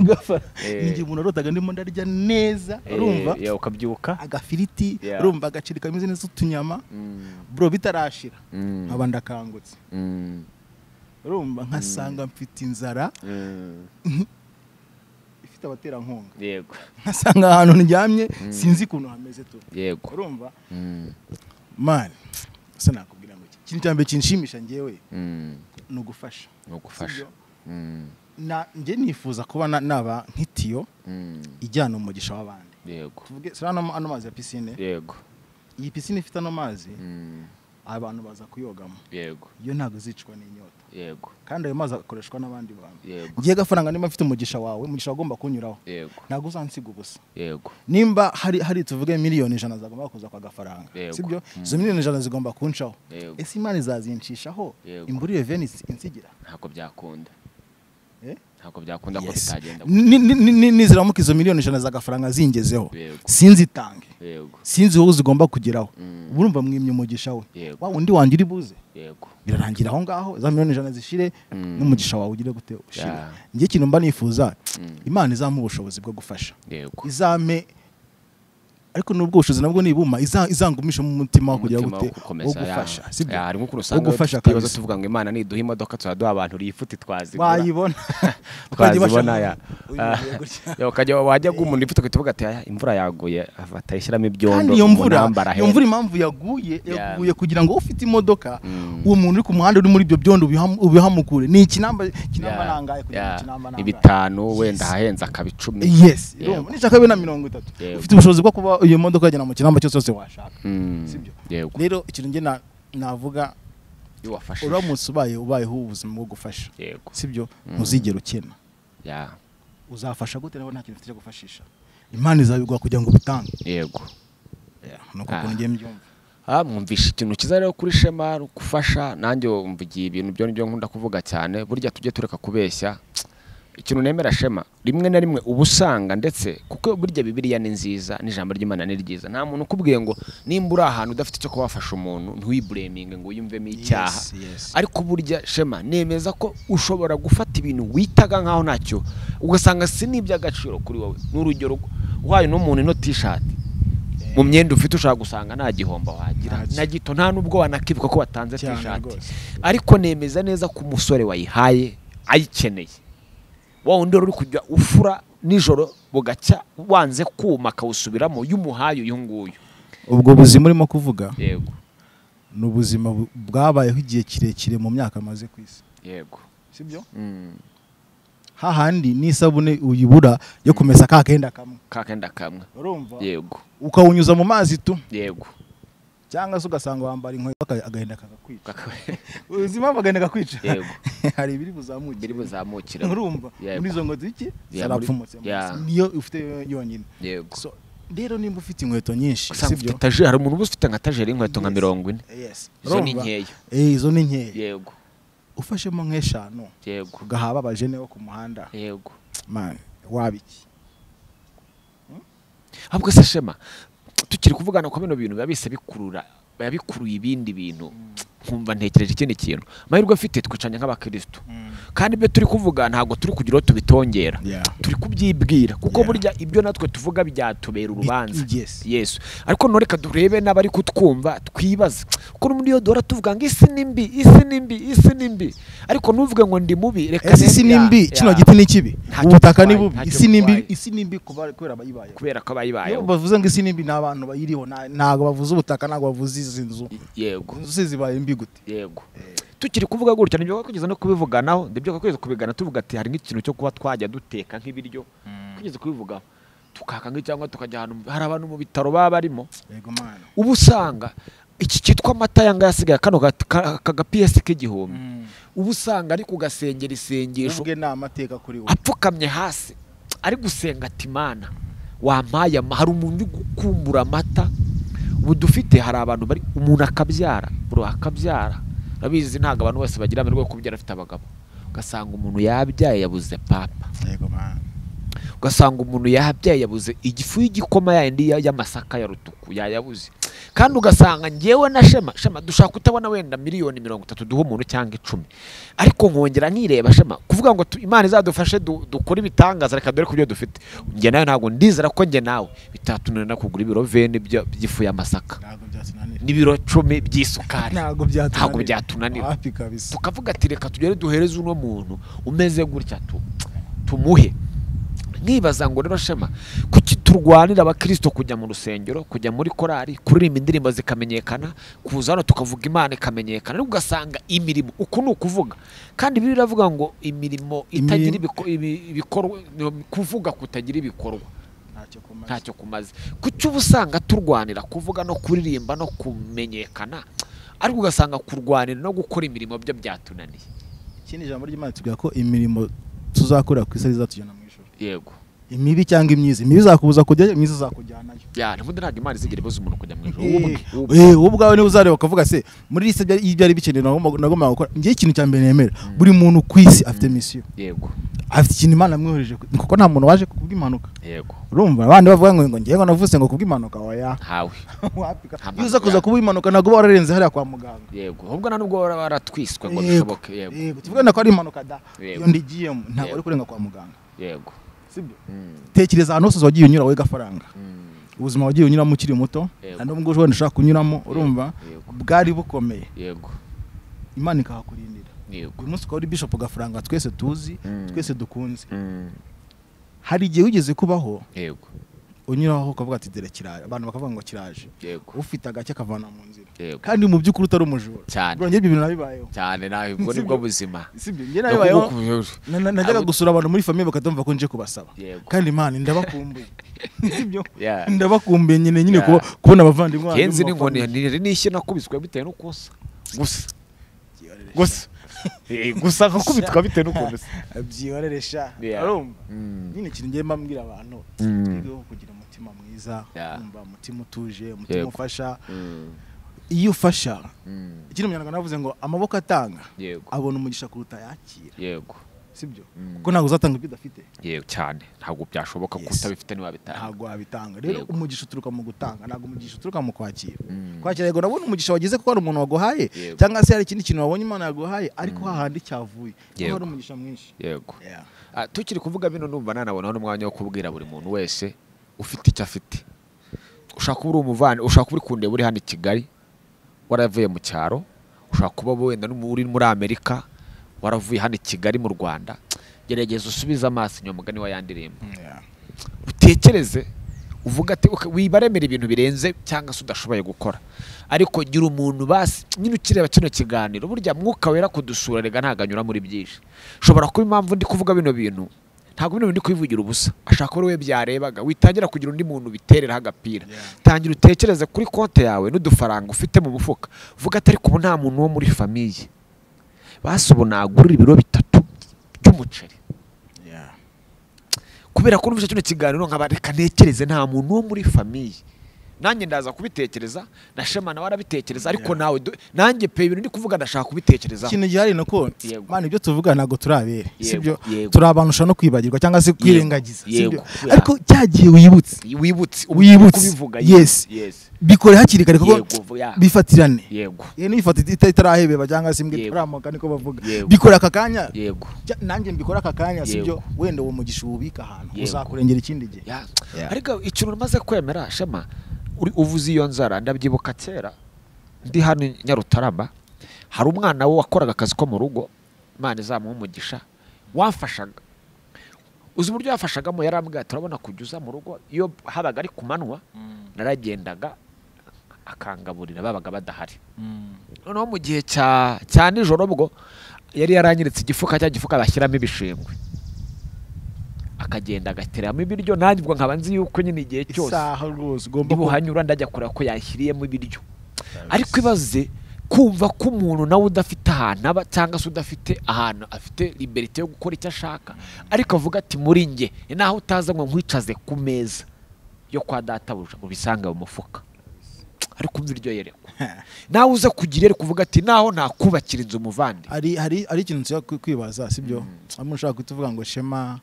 Speaker 2: gafara ninjye umuntu arotaga ndimo ndarya neza, urumva,
Speaker 1: ukabyuka
Speaker 2: agafiriti, urumva agaciri kameze neza utunyama, bro bitarashira nkaba ndakangutse, urumva nkasanga mfite inzara ifite abaterankunga.
Speaker 1: Yego,
Speaker 2: nkasanga ahantu ndyamye sinzi ukuntu hameze tu.
Speaker 1: Yego,
Speaker 2: urumva man, se nakubwira ngo ikintu cya mbere kinshimisha njyewe ni ugufasha.
Speaker 1: Ni ugufasha.
Speaker 2: Na nje nifuza kuba naba nk'itiyo ijyana umugisha w'abandi.
Speaker 1: Yego,
Speaker 2: tuvuge sirano ano mazi ya piscine.
Speaker 1: Yego,
Speaker 2: iyi piscine ifite ano mazi, abantu baza kuyogamo.
Speaker 1: Yego,
Speaker 2: iyo ntago zicwa n'inyota.
Speaker 1: Yego,
Speaker 2: kandi ayo mazi akoreshwa n'abandi bantu.
Speaker 1: Yego,
Speaker 2: ngiye gafaranga nimba mfite umugisha wawe, umugisha wagomba kunyuraho.
Speaker 1: Yego,
Speaker 2: ntago uzansiga ubusa.
Speaker 1: Yego,
Speaker 2: nimba hari tuvuge miliyoni 100 zagomba kuza kwa gafaranga, sibyo? Izo miliyoni 100 zigomba kuncaho. Ese Imana izazincishaho imburire Venice insigira?
Speaker 1: Ntabwo byakunda. Ntabwo byakunda ko bitagenda.
Speaker 2: Niziramuka izo miliyoni 100 z'agafaranga zingezeho, sinzitange, sinzi wowe zigomba kugeraho, urumva mwimye umugisha we, wa undi wanjye uri buze.
Speaker 1: Yego,
Speaker 2: birarangira aho ngaho za miliyoni 100 zishire, n'umugisha wawe ugire gute ushire. Ngiye ikintu mba nifuza, Imana izampa ubushobozi bwo gufasha. Izame, ariko nubwo ubushobozi nabwo nibuma, izangumisha mu mutima kugira gute wo gufasha, sibyo?
Speaker 1: Hari nko kurusanga tubazo tuvuga ngo Imana niduha imodoka tuzaduha abantu rifuti twazigura,
Speaker 2: wayibona
Speaker 1: twazibona ya ukajya wajya gumuntu ifuti ukituvuga ati imvura yaguye atayishyiramo ibyondo,
Speaker 2: iyo mvura impamvu yaguye kugira ngo ufite imodoka, uwo muntu uri ku muhanda uri muri ibyo byondo ubihamukure. Ni ikinamba nangaye kugira ikinamba nangaye
Speaker 1: 5 wenda hahenze akaba 10.
Speaker 2: Yes, nishaka be na 30 ufite ubushobozi bwo kuba iyo modoka yagenda mu kinamba cyose cyose washaka, sibyo?
Speaker 1: Yego.
Speaker 2: Rero ikintu njye navuga,
Speaker 1: iyo wafashije,
Speaker 2: uramutse ubayeho ubuzima bwo gufasha,
Speaker 1: yego,
Speaker 2: sibyo, ntuzigera ukena.
Speaker 1: Ya.
Speaker 2: Uzafasha gute nawe nta kintu ufite cyo gufashisha? Imana izabiguha kugira ngo ubitange.
Speaker 1: Yego.
Speaker 2: Nuko ukuntu ngiye mbyumva.
Speaker 1: Mwumvisha ikintu kiza rero kuri Shema gufasha, nanjye mvugiye ibintu byo nibyo nkunda kuvuga cyane, burya tujye tureka kubeshya. Ikintu nemera Shema, rimwe na rimwe ubusanga ndetse kuko burya Bibiliya ni nziza n'ijambo ry'Imana ni ryiza, nta muntu ukubwiye ngo nimba uri ahantu udafite icyo kubafasha umuntu ntiwiblaminge ngo wiyumvemo icyaha. Ariko burya Shema nemeza ko ushobora gufata ibintu witaga nkaho ntacyo, ugasanga si n'iby'agaciro kuri wowe. N'urugero uhaye n'umuntu ino t-shirt mu myenda ufite, ushaka gusanga nta gihombo wagira na gito, nta nubwo wanakibuka ko watanze t-shirt. Ariko nemeza neza ko umusore wayihaye ayikeneye, wa wundi uri kujya ufura nijoro bugacya wanze kuma akawusubiramo, y'umuhaye uyu nguyu.
Speaker 2: Ubwo buzima urimo kuvuga,
Speaker 1: yego,
Speaker 2: ni ubuzima bwabayeho igihe kirekire mu myaka amaze ku isi.
Speaker 1: Yego,
Speaker 2: sibyo? Hahandi n'isabune uyibura yo kumesa ka kenda kamwe,
Speaker 1: ka kenda kamwe,
Speaker 2: urumva?
Speaker 1: Yego.
Speaker 2: Ukawunyuza mu mazi tu.
Speaker 1: Yego.
Speaker 2: Cyangwa se ugasanga wambara inkweto agahenda kakakwica. Ubuzima agahenda kakwica.
Speaker 1: Yego.
Speaker 2: Hari ibiri buzamukira,
Speaker 1: biri buzamukira,
Speaker 2: urumva? Muri izo nkweto iki zarapfumutse, niyo ufite yonyine.
Speaker 1: Yego.
Speaker 2: So rero nimba ufite inkweto nyinshi, sibyo?
Speaker 1: Tajeri, hari umuntu ufite nka tajeri inkweto nka 40.
Speaker 2: Yes.
Speaker 1: Izo ni nkeya.
Speaker 2: Izo ni nkeya.
Speaker 1: Yego.
Speaker 2: Ufashemo nk'eshanu,
Speaker 1: yego,
Speaker 2: ugahaba abajene bo ku muhanda.
Speaker 1: Yego.
Speaker 2: Man, wabiki?
Speaker 1: Ahubwo se Shema, tukiri kuvugana ko bino bintu biba bise bikurura, biba bikuruye ibindi bintu, nkumva ntekereje ikindi kintu. Amahirwe afite twicanye nk'abakristo, kandi ibyo turi kuvuga ntabwo turi kugira uwo tubitongera, turi kubyibwira, kuko burya ibyo natwe tuvuga byatubera urubanza. Yesu. Ariko none reka durebe n'abari kutwumva twibaze, kuko n'ubundi iyo duhora tuvuga ngo isi ni mbi, isi ni mbi, isi ni mbi, ariko ntuvuge ngo ndi mubi, reka
Speaker 2: isi ni mbi, kino giti ni kibi, ubutaka ni bubi, isi ni mbi, isi ni mbi kubera abayibayeho,
Speaker 1: kubera ko abayibayeho.
Speaker 2: Iyo bavuze ngo isi ni mbi ni abantu bayiriho, ntabwo bavuze ubutaka, ntabwo bavuze izi nzu.
Speaker 1: Yego.
Speaker 2: Inzu zibaye mbi gute?
Speaker 1: Yego. Tukiri kuvuga gutya nibyo kugeza no kubivuganaho, ndibyo kugeza kubigana tuvuga ati hari nk'ikintu cyo kuba twajya duteka nk'ibiryo, kugeza kubivugaho tukaka nk'icyangwa tukajya ahantu hari abantu mu bitaro baba barimo.
Speaker 2: Yego mana.
Speaker 1: Ubu usanga iki cyitwa amata yanga yasigaye kano kaga PS k'igihumbi, ubu usanga ari kugasengera isengesho,
Speaker 2: ubwe na amateka kuri we,
Speaker 1: apfukamye hasi ari gusenga ati Mana wampaye, hari umuntu gukumbura amata. Ubu dufite hari abantu bari umuntu akabyara, bro akabyara, urabizi ntabwo abantu bose bagira amahirwe yo kubyara afite abagabo, ugasanga umuntu yabyaye yabuze papa.
Speaker 2: Yego man.
Speaker 1: Ugasanga umuntu yabyaye yabuze igifu y'igikoma yandi y'amasaka ya rutuku yayabuze. Kandi ugasanga njyewe na Shema, Shema dushaka kutabona wenda miliyoni 30 duha umuntu cyangwa 10, ariko nkongera nkireba Shema kuvuga ngo Imana izadufashe dukore ibitangaza, reka dore kubyo dufite. Njye nawe ntabwo ndizera ko njye nawe bitatunanira kugura ibiro 20 by'ifu y'amasaka, n'ibiro 10 by'isukari,
Speaker 2: ntabwo byatunanira.
Speaker 1: Tukavuga ati reka tugere duhereze uno muntu umeze gutya tumuhe. Nkibaza ngo rero Shema, kuki turwanira abakristo kujya mu rusengero, kujya muri korari, kuririmba indirimbo zikamenyekana, kuza hano tukavuga Imana ikamenyekana, ariko ugasanga imirimo uku ni ukuvuga, kandi Bibiliya iravuga ngo imirimo itagira ibikorwa, kuvuga kutagira ibikorwa ntacyo kumaze. Kuki uba usanga turwanira kuvuga no kuririmba no kumenyekana, ariko ugasanga kurwanira no gukora imirimo byo byatunaniye?
Speaker 2: Ikindi jambo ry'Imana tubwira ko imirimo tuzakora ku isi izatujyana mu ijuru.
Speaker 1: Yego.
Speaker 2: Imibi cyangwa imyiza, imibi izakubuza kujyayo, imyiza izakujyanayo.
Speaker 1: Ya, ntubundi ntabwo Imana izigera ibuza umuntu kujya mu ijuru.
Speaker 2: Wowe ubwawe niba uzareba ukavuga se muri liste byari bikenewe nagombaga gukora. Ngiye ikintu cya mbere nemera, buri muntu ku isi afite mission.
Speaker 1: Yego.
Speaker 2: Afite ikintu Imana yamwohereje, kuko nta muntu waje kubw'impanuka.
Speaker 1: Yego.
Speaker 2: Urumva abandi bavuga ngo ngiye ngo navuze ngo kubw'impanuka, oya.
Speaker 1: Hawe.
Speaker 2: Iyo uza kuza kuba impanuka ntabwo wararenze hariya kwa muganga.
Speaker 1: Yego. Ahubwo nta nubwo waratwiswe ngo bishoboke. Yego.
Speaker 2: Yego. Tuvuge ko ari impanuka da. Iyo ndigiyemo ntabwo uri kurenga kwa muganga.
Speaker 1: Yego.
Speaker 2: Sibyo? Tekereza ahantu hose wagiye unyura wowe gafaranga. Ubuzima wagiye unyuramo ukiri muto, nubwo ushobora ushaka kunyuramo, urumva bwari bukomeye.
Speaker 1: Yego.
Speaker 2: Imana ikahakurindira.
Speaker 1: Yego.
Speaker 2: Uyu munsi ukaba uri Bishop Gafaranga twese tuzi, twese dukunze. Hari igihe wigeze kubaho,
Speaker 1: yego,
Speaker 2: unyuraho ukavuga ati dore kiraje, abantu bakavuga ngo kiraje.
Speaker 1: Yego.
Speaker 2: Ufite agake akavana mu nzira.
Speaker 1: Yego.
Speaker 2: Kandi mu by'ukuri utari umujura.
Speaker 1: Cyane.
Speaker 2: Bro, njye ibyo bintu nabibayeho.
Speaker 1: Cyane nawe ubwo nibwo buzima.
Speaker 2: Sibyo, njye nabibayeho. Najyaga gusura abantu muri famille bakatumva ko nje kubasaba.
Speaker 1: Yego.
Speaker 2: Kandi Imana ndabakumbuye. Sibyo, ndabakumbuye nyine kubona abavandimwe banjye.
Speaker 3: Kenzi n'inkoni n'ishyi nakubiswe bitewe n'uko nsa gusa gusa gusa nkakubitwa bitewe n'ukuntu nsa.
Speaker 2: Byihorere sha, urumva nyine ikintu ngiye mbabwira abantu, twigeho kugira umutima mwiza, kumva umutima utuje, umutima ufasha. Iyo ufasha, ikindi umunyarwanda yavuze ngo amaboko atanga abona umugisha kuruta yakira.
Speaker 1: Yego,
Speaker 2: sibyo, kuko ntabwo uzatanga ibyo udafite.
Speaker 1: Yego cyane, ntabwo byashoboka ko utabifite ntiwabitanga.
Speaker 2: Ntabwo wabitanga. Rero umugisha uturuka mu gutanga, ntabwo umugisha uturuka mu kwakira. Kwakira yego nabona umugisha wagize kuko hari umuntu waguhaye, cyangwa se hari ikindi kintu wabonye Imana yaguhaye, ariko hahandi cyavuye niho hari umugisha mwinshi.
Speaker 1: Yego. Tukiri kuvuga bino numva nanabona n'umwanya wo kubwira buri muntu wese ufite icyo afite. Ushaka kuba uri umuvandi, ushaka kuba uri kundeba uri hano i Kigali waravuye mu cyaro, ushaka kuba wenda uri muri Amerika waravuye hano i Kigali mu Rwanda, gerageza usubize amaso inyuma mugani wa yandirimbo. Utekereze uvuga ati wibaremera ibintu birenze cyangwa se udashoboye gukora, ariko gira umuntu basi nyine ukireba kino kiganiro. Burya mwuka wera kudusura rega ntago anyura muri byinshi. Ushobora kuba impamvu ndi kuvuga bino bintu, ntabwo bino ndi kwivugira ubusa, ashaka ko we byarebaga witangira kugira undi muntu biterera agapira. Tangira utekereze kuri konte yawe n'udufaranga ufite mu mufuka, uvuga ati ariko ubu nta muntu wo muri famille basi ubu nagurira ibiro 3 by'umuceri. Kubera ko numvise kino kiganiro nkaba reka ntekereze nta muntu wo muri famille, nanjye ndaza kubitekereza na Shema nawe arabitekereza, ariko nawe nanjye pe ibintu ndi kuvuga ndashaka kubitekereza.
Speaker 2: Ikintu gihari nuko man ibyo tuvuga ntago turabere, sibyo, turi abantu ushobora no kwibagirwa cyangwa se kwirengagiza, sibyo, ariko cyagiye wibutse kubivuga. Yes, bikore hakiri kare kuko bifatirane.
Speaker 1: Yego,
Speaker 2: nifata itarahebeba cyangwa se imbwa itaramoka niko bavuga, bikore aka kanya. Nanjye mbikora aka kanya, sibyo, wenda uwo mugisha ubika ahantu uzakurengera ikindi gihe.
Speaker 3: Ariko ikintu umaze kwemera Shema, uri uvuze iyo nzara, ndabyibuka kera ndi hano Nyarutarama, hari umwana we wakoraga akazi ko mu rugo, Imana izamuha umugisha, wamfashaga. Uzi uburyo yafashagamo? Yarambwiye ati urabona kujya uza mu rugo, iyo habaga ari ku manywa naragendaga akangaburira, babaga badahari. Noneho mu gihe cya nijoro bwo yari yaranyiritse igifuka, cya gifuka bashyiramo ibishingwe, akagenda agateramo ibiryo, nanjye ubwo nkaba nzi yuko nyine igihe cyose buhanyura ndajya kureba ko yashyiriyemo ibiryo. Ariko ibaze kumva ko umuntu nawe udafite ahantu aba cyangwa se udafite ahantu afite liberté yo gukora icyo ashaka, ariko avuga ati muri nge naho utaza ngo nkwicaze ku meza yo kwa databuja ubisanga mu mufuka, ariko umva iryo yerekwa nawe uza kugira ere kuvuga ati naho nakubakira inzu muvandi.
Speaker 2: Hari ikintu nshaka kwibaza, sibyo, amwe ushaka kutuvuga ngo Shema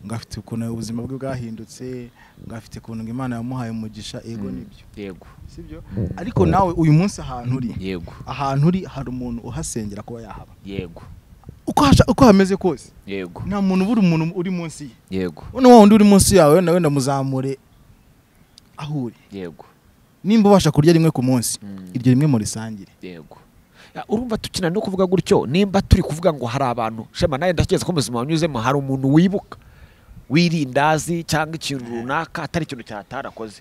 Speaker 2: ngo afite ukuntu ubuzima bwe bwahindutse, ngo afite ukuntu Imana yamuhaye umugisha. Yego nibyo,
Speaker 1: yego
Speaker 2: sibyo, ariko nawe uyu munsi ahantu uri,
Speaker 1: yego
Speaker 2: ahantu uri hari umuntu uhasengera kuba yahaba.
Speaker 1: Yego,
Speaker 2: uko hameze kose,
Speaker 1: yego
Speaker 2: nta muntu ubura umuntu uri munsi ye.
Speaker 1: Yego,
Speaker 2: none wundi uri munsi yawe nawe ndamuzamure aho uri.
Speaker 1: Yego,
Speaker 2: nimba ubasha kurya rimwe ku munsi, iryo rimwe murisangire.
Speaker 3: Yego, urumva tukina no kuvuga gutyo, nimba turi kuvuga ngo hari abantu Shema naye ndakeza ko muzima wanyuzemo, hari umuntu wibuka wirindazi cyangwa ikintu runaka atari ikintu cyatarakoze.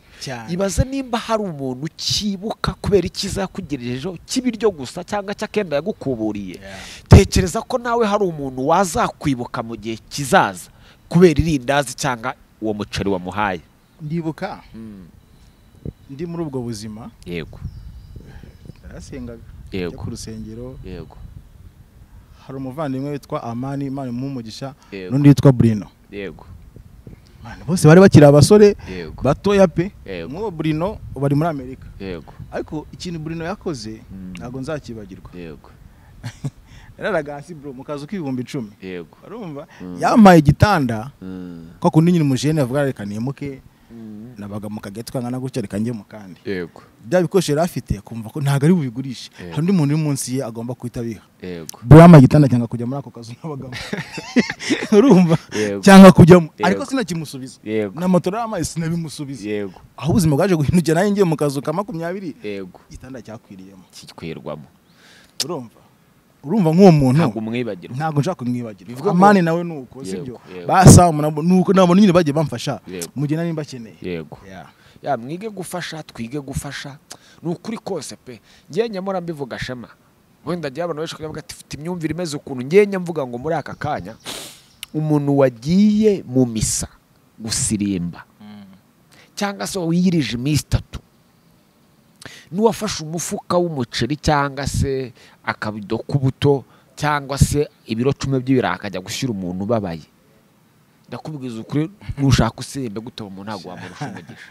Speaker 3: Ibaze nimba hari umuntu ukibuka kubera ikiza yakugejejeho kibiryo gusa cyangwa cyakenda yagukuburiye. Tekereza ko nawe hari umuntu wazakwibuka mu gihe kizaza kubera irindazi cyangwa uwo muceri wamuhaye.
Speaker 2: Ndibuka ndi muri ubwo buzima.
Speaker 1: Yego,
Speaker 2: narasengaga.
Speaker 1: Yego,
Speaker 2: ku rusengero.
Speaker 1: Yego,
Speaker 2: hari umuvandimwe witwa Amani, Imana imuhe umugisha, n'undi witwa Bruno.
Speaker 1: Yego,
Speaker 2: bose bari bakiri abasore batoya pe. Nk'uwo Bruno bari muri Amerika.
Speaker 1: Yego,
Speaker 2: ariko ikintu Bruno yakoze ntabwo nzakibagirwa.
Speaker 1: Yego,
Speaker 2: yararaga hasi bro mu kazu k'ibihumbi 10.
Speaker 1: Yego,
Speaker 2: urumva yampaye igitanda ko kundi nyine umujene avuga reka nimuke, nabaga mu kageto kangana gutya reka njye mu kandi.
Speaker 1: Yego,
Speaker 2: bya bikoresho yari afite kumva ko ntago ari bubigurishe, hari undi muntu uri munsi ye agomba kuhita abiha.
Speaker 1: Yego,
Speaker 2: bro igitanda cyangwa kujya muri ako kazu nabagamo, urumva, cyangwa kujyamo, ariko sinakimusubiza.
Speaker 1: Yego,
Speaker 2: na moto y'amazi sinabimusubiza.
Speaker 1: Yego,
Speaker 2: aho ubuzima bwaje guhindukira nanjye ngiye mu kazu ka 20.
Speaker 1: Yego,
Speaker 2: igitanda cyakwiriyemo
Speaker 1: kikwirwamo.
Speaker 2: Urumva nk'uwo muntu
Speaker 1: ntabwo umwibagirwa,
Speaker 2: ntabwo nshaka kumwibagirwa. Amani nawe nuko, sibyo, basa nuko nabo nyine bagiye bamfasha mu gihe nari mbakeneye.
Speaker 1: Yego, ya mwige gufasha, twige gufasha, ni ukuri kose pe. Ngiye nyamara mbivuga Shema, wenda ngiye abantu benshi kuvuga ati mfite imyumvire imeze ukuntu, ngiye mvuga ngo muri aka kanya umuntu wagiye mu misa gusirimba
Speaker 3: cyangwa se wiyirije iminsi 3, n'uwafashe umufuka w'umuceri cyangwa se akabido k'ubuto cyangwa se ibiro 10 by'ibirayi akajya gushyira umuntu ubabaye, ndakubwiza ukuri nushaka usembe gute umuntu ntabwo wamurusha umugisha.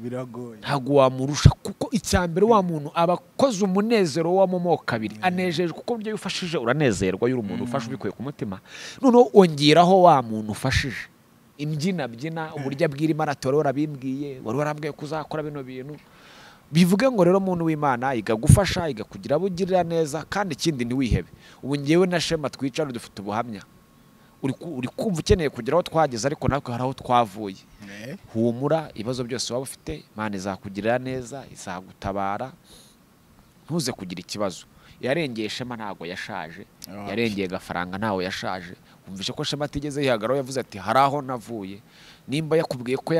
Speaker 2: Biragoye,
Speaker 3: ntabwo wamurusha, kuko icya mbere wa muntu aba akoze umunezero w'amoko abiri, anejejwe kuko ibyo ufashije uranezerwa iyo uri umuntu ufashe ubikuye ku mutima, noneho ongeraho wa muntu ufashije imbyina byina uburyo abwira Imana ati wari warabimbwiye, wari warambwiye ko uzakora bino bintu. Bivuge ngo rero muntu w'Imana igagufasha, igakugira abo ugirira neza, kandi ikindi ntiwihebe. Ubu ngewe na Shema twicara dufite ubuhamya, uri kumva ukeneye kugira aho twageze, ariko natwe hari aho twavuye. Humura, ibibazo byose waba ufite Imana izakugirira neza, izagutabara, ntuze kugira ikibazo. Yarengeye Shema ntago yashaje, yarengeye Gafaranga ntago yashaje. Umvishe ko Shema atigeze yihagararaho, yavuze ati hari aho navuye. Nimba yakubwiye ko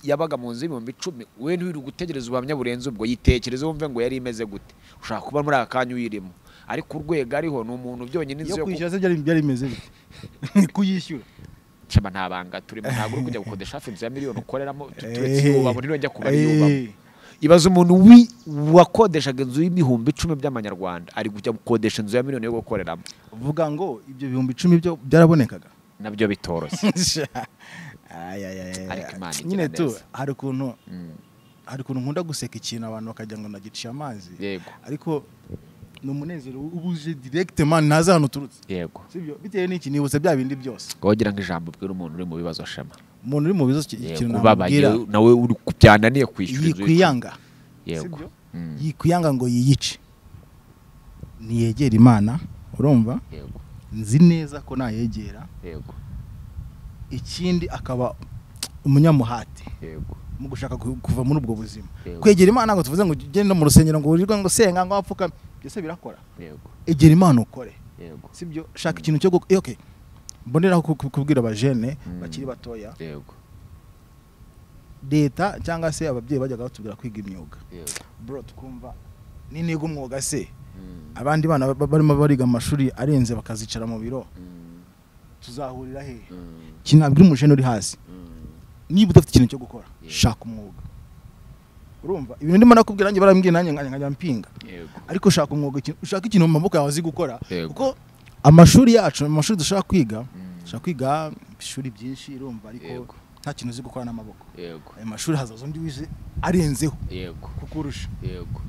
Speaker 3: yabaga mu nzu 10,000, we ntiwirirwe gutegereza ubuhamya burenze ubwo, yitekereze wumve ngo yari imeze gute. Ushaka kuba muri aka kanya uyirimo, ariko urwego ariho ni umuntu byonyine inzu
Speaker 2: yo
Speaker 3: yo
Speaker 2: kwishyura se byari bimeze bite? Kuyishyura
Speaker 3: Shema nta banga turimo, ntabwo uri kujya gukodesha hafi inzu ya miliyoni ukoreramo, turetse yubamo ntirongera kubara yubamo. Ibaze umuntu wakodeshaga inzu y'10,000 by'amanyarwanda ari kujya gukodesha inzu ya miliyoni yo gukoreramo.
Speaker 2: Uvuga ngo ibyo 10,000 byo byarabonekaga
Speaker 3: nabyo bitoroshye. Ariko Imana igira
Speaker 2: nyine tu
Speaker 3: neza.
Speaker 2: hari ukuntu nkunda guseka ikintu abantu bakajya ngo nagiciye amazi.
Speaker 3: Yego.
Speaker 2: Ariko ni umunezero ubuje direct man, ntazi ahantu uturutse.
Speaker 3: Yego.
Speaker 2: Sibyo, bitewe n'iki nibutse bya bindi byose.
Speaker 3: Wogira ngo ijambo ubwira umuntu uri mu bibazo Shema.
Speaker 2: Umuntu uri mu bibazo ikintu
Speaker 3: ubabaye
Speaker 2: namubwira
Speaker 3: nawe uri kubyananiye kwishyura inzu.
Speaker 2: Yikwiyanga.
Speaker 3: Yego.
Speaker 2: Yikwiyanga ngo yiyice. Niyegera Imana, urumva?
Speaker 3: Yego.
Speaker 2: Nzi neza ko nayegera.
Speaker 3: Yego.
Speaker 2: Ikindi akaba umunyamuhate.
Speaker 3: Yego.
Speaker 2: Mu gushaka kuva muri ubwo buzima.
Speaker 3: Yego.
Speaker 2: Kwegera Imana ngo tuvuze ngo ugende mu rusengero ngo urirwe ngo senga ngo apfukame, byose birakora.
Speaker 3: Yego.
Speaker 2: Egera Imana ukore.
Speaker 3: Yego.
Speaker 2: Sibyo, shaka ikintu cyo okay. Mboneraho kubwira abajene bakiri batoya.
Speaker 3: Yego.
Speaker 2: Leta cyangwa se ababyeyi bajyaga batubwira kwiga imyuga.
Speaker 3: Yego.
Speaker 2: Bro tukumva ni niga umwuga se. Abandi bana barimo bariga amashuri arenze bakazicara mu biro. Tuzahurira he? Kinabwira umujene uri hasi. Niba udafite ikintu cyo gukora, shaka umwuga. Urumva ibintu ndimo nakubwira nanjye barambwiye nanjye nkajya mpinga.
Speaker 3: Yego.
Speaker 2: Ariko shaka umwuga, ushaka ikintu mu maboko yawe azi gukora.
Speaker 3: Yego.
Speaker 2: Kuko amashuri yacu, amashuri dushaka kwiga, dushaka kwiga ishuri byinshi urumva, ariko nta kintu uzi gukora n'amaboko.
Speaker 3: Yego.
Speaker 2: Ayo mashuri hazaza undi wize arenzeho.
Speaker 3: Yego.
Speaker 2: Kukurusha.
Speaker 3: Yego.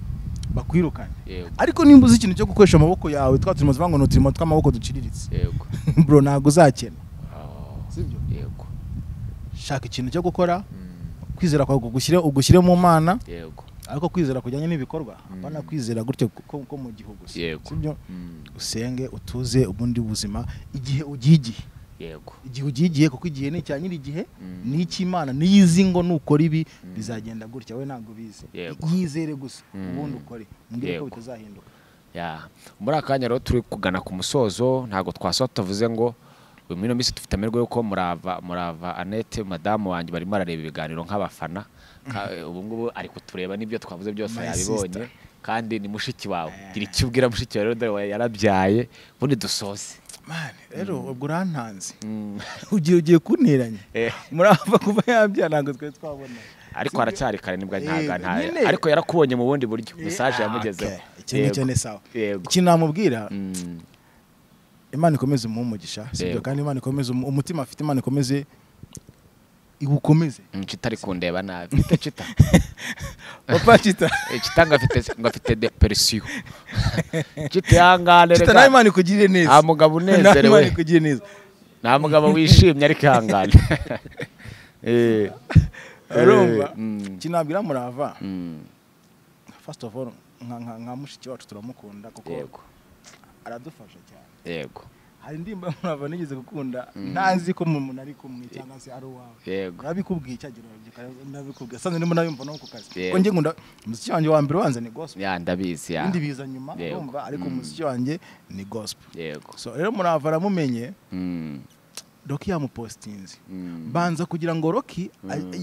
Speaker 2: Bakwirukanye.
Speaker 3: Yego.
Speaker 2: Ariko nimba uzi ikintu cyo gukoresha amaboko yawe, twa turimo tuvuga ngo n'uturimo tw'amaboko duciriritse.
Speaker 3: Yego.
Speaker 2: Bro ntago uzakena. Sibyo?
Speaker 3: Yego.
Speaker 2: Shaka ikintu cyo gukora, kwizera kwawe ugushyire mu Mana.
Speaker 3: Yego.
Speaker 2: Ariko kwizera kujyanye n'ibikorwa, apana kwizera gutyo ko mu gihugu gusa.
Speaker 3: Yego.
Speaker 2: Sibyo? Usenge utuze ubundi buzima igihe ugiye.
Speaker 3: Yego.
Speaker 2: Igihe ugiye, kuko igihe ni icya nyiri igihe, ni icy'Imana, niyizi ngo nukora ibi bizagenda gutya, we ntabwo bizi. Yizere gusa ubundi ukore, mbwire ko bitazahinduka.
Speaker 3: Ya, muri akanya rero turi kugana ku musozo, ntago twasoza tutavuze ngo uyu mino minsi dufite amahirwe yuko Murava Annette madamu wanjye barimo arareba ibiganiro nk'abafana. Ubu ngubu ari kutureba n'ibyo twavuze byose yabibonye, kandi ni mushiki wawe. Gira icyo ubwira mushiki wawe rero, yarabyaye, ubundi dusoze.
Speaker 2: Man, rero ubwo urantanze. Ugiye kunteranya. Murava kuva yabyara ntabwo twari twabona.
Speaker 3: Ariko haracyari kare nibwo ntaga nta. Ariko yarakubonye mu bundi buryo, message yamugezeho.
Speaker 2: Icyo ngicyo ni sawa. Iki namubwira, Imana ikomeze umugisha, sibyo? Kandi Imana ikomeze umutima afite, Imana ikomeze igukomeze.
Speaker 1: Chita ari kundeba nabi. Mfite Chita.
Speaker 2: Papa Chita.
Speaker 1: Chita ngafite depression. Chita ihangane reka.
Speaker 2: Chita nawe Imana ikugirire neza.
Speaker 1: Nta mugabo unezerewe.
Speaker 2: Imana ikugirire neza.
Speaker 1: Nta mugabo wishimye ariko ihangane.
Speaker 2: Urumva? Kinabwira Murava. First of all nka mushiki wacu turamukunda kuko aradufasha cyane.
Speaker 1: Yego.
Speaker 2: Hari indirimbo Murava nigeze gukunda ntazi ko umuntu ari kumwe cyangwa se ari uwawe.
Speaker 1: Yego.
Speaker 2: Nabikubwiye cyagira nabikubwiye. Sanze ndimo nabimva no ku kazi. Ko nge nkunda umuziki wanjye wa mbere wanze ni gospel.
Speaker 1: Ya ndabizi ya.
Speaker 2: Indi biza nyuma urumva ariko umuziki wanjye ni gospel.
Speaker 1: Yego.
Speaker 2: So rero Murava aramumenye. Rocky yamupostinze. Banza kugira ngo Rocky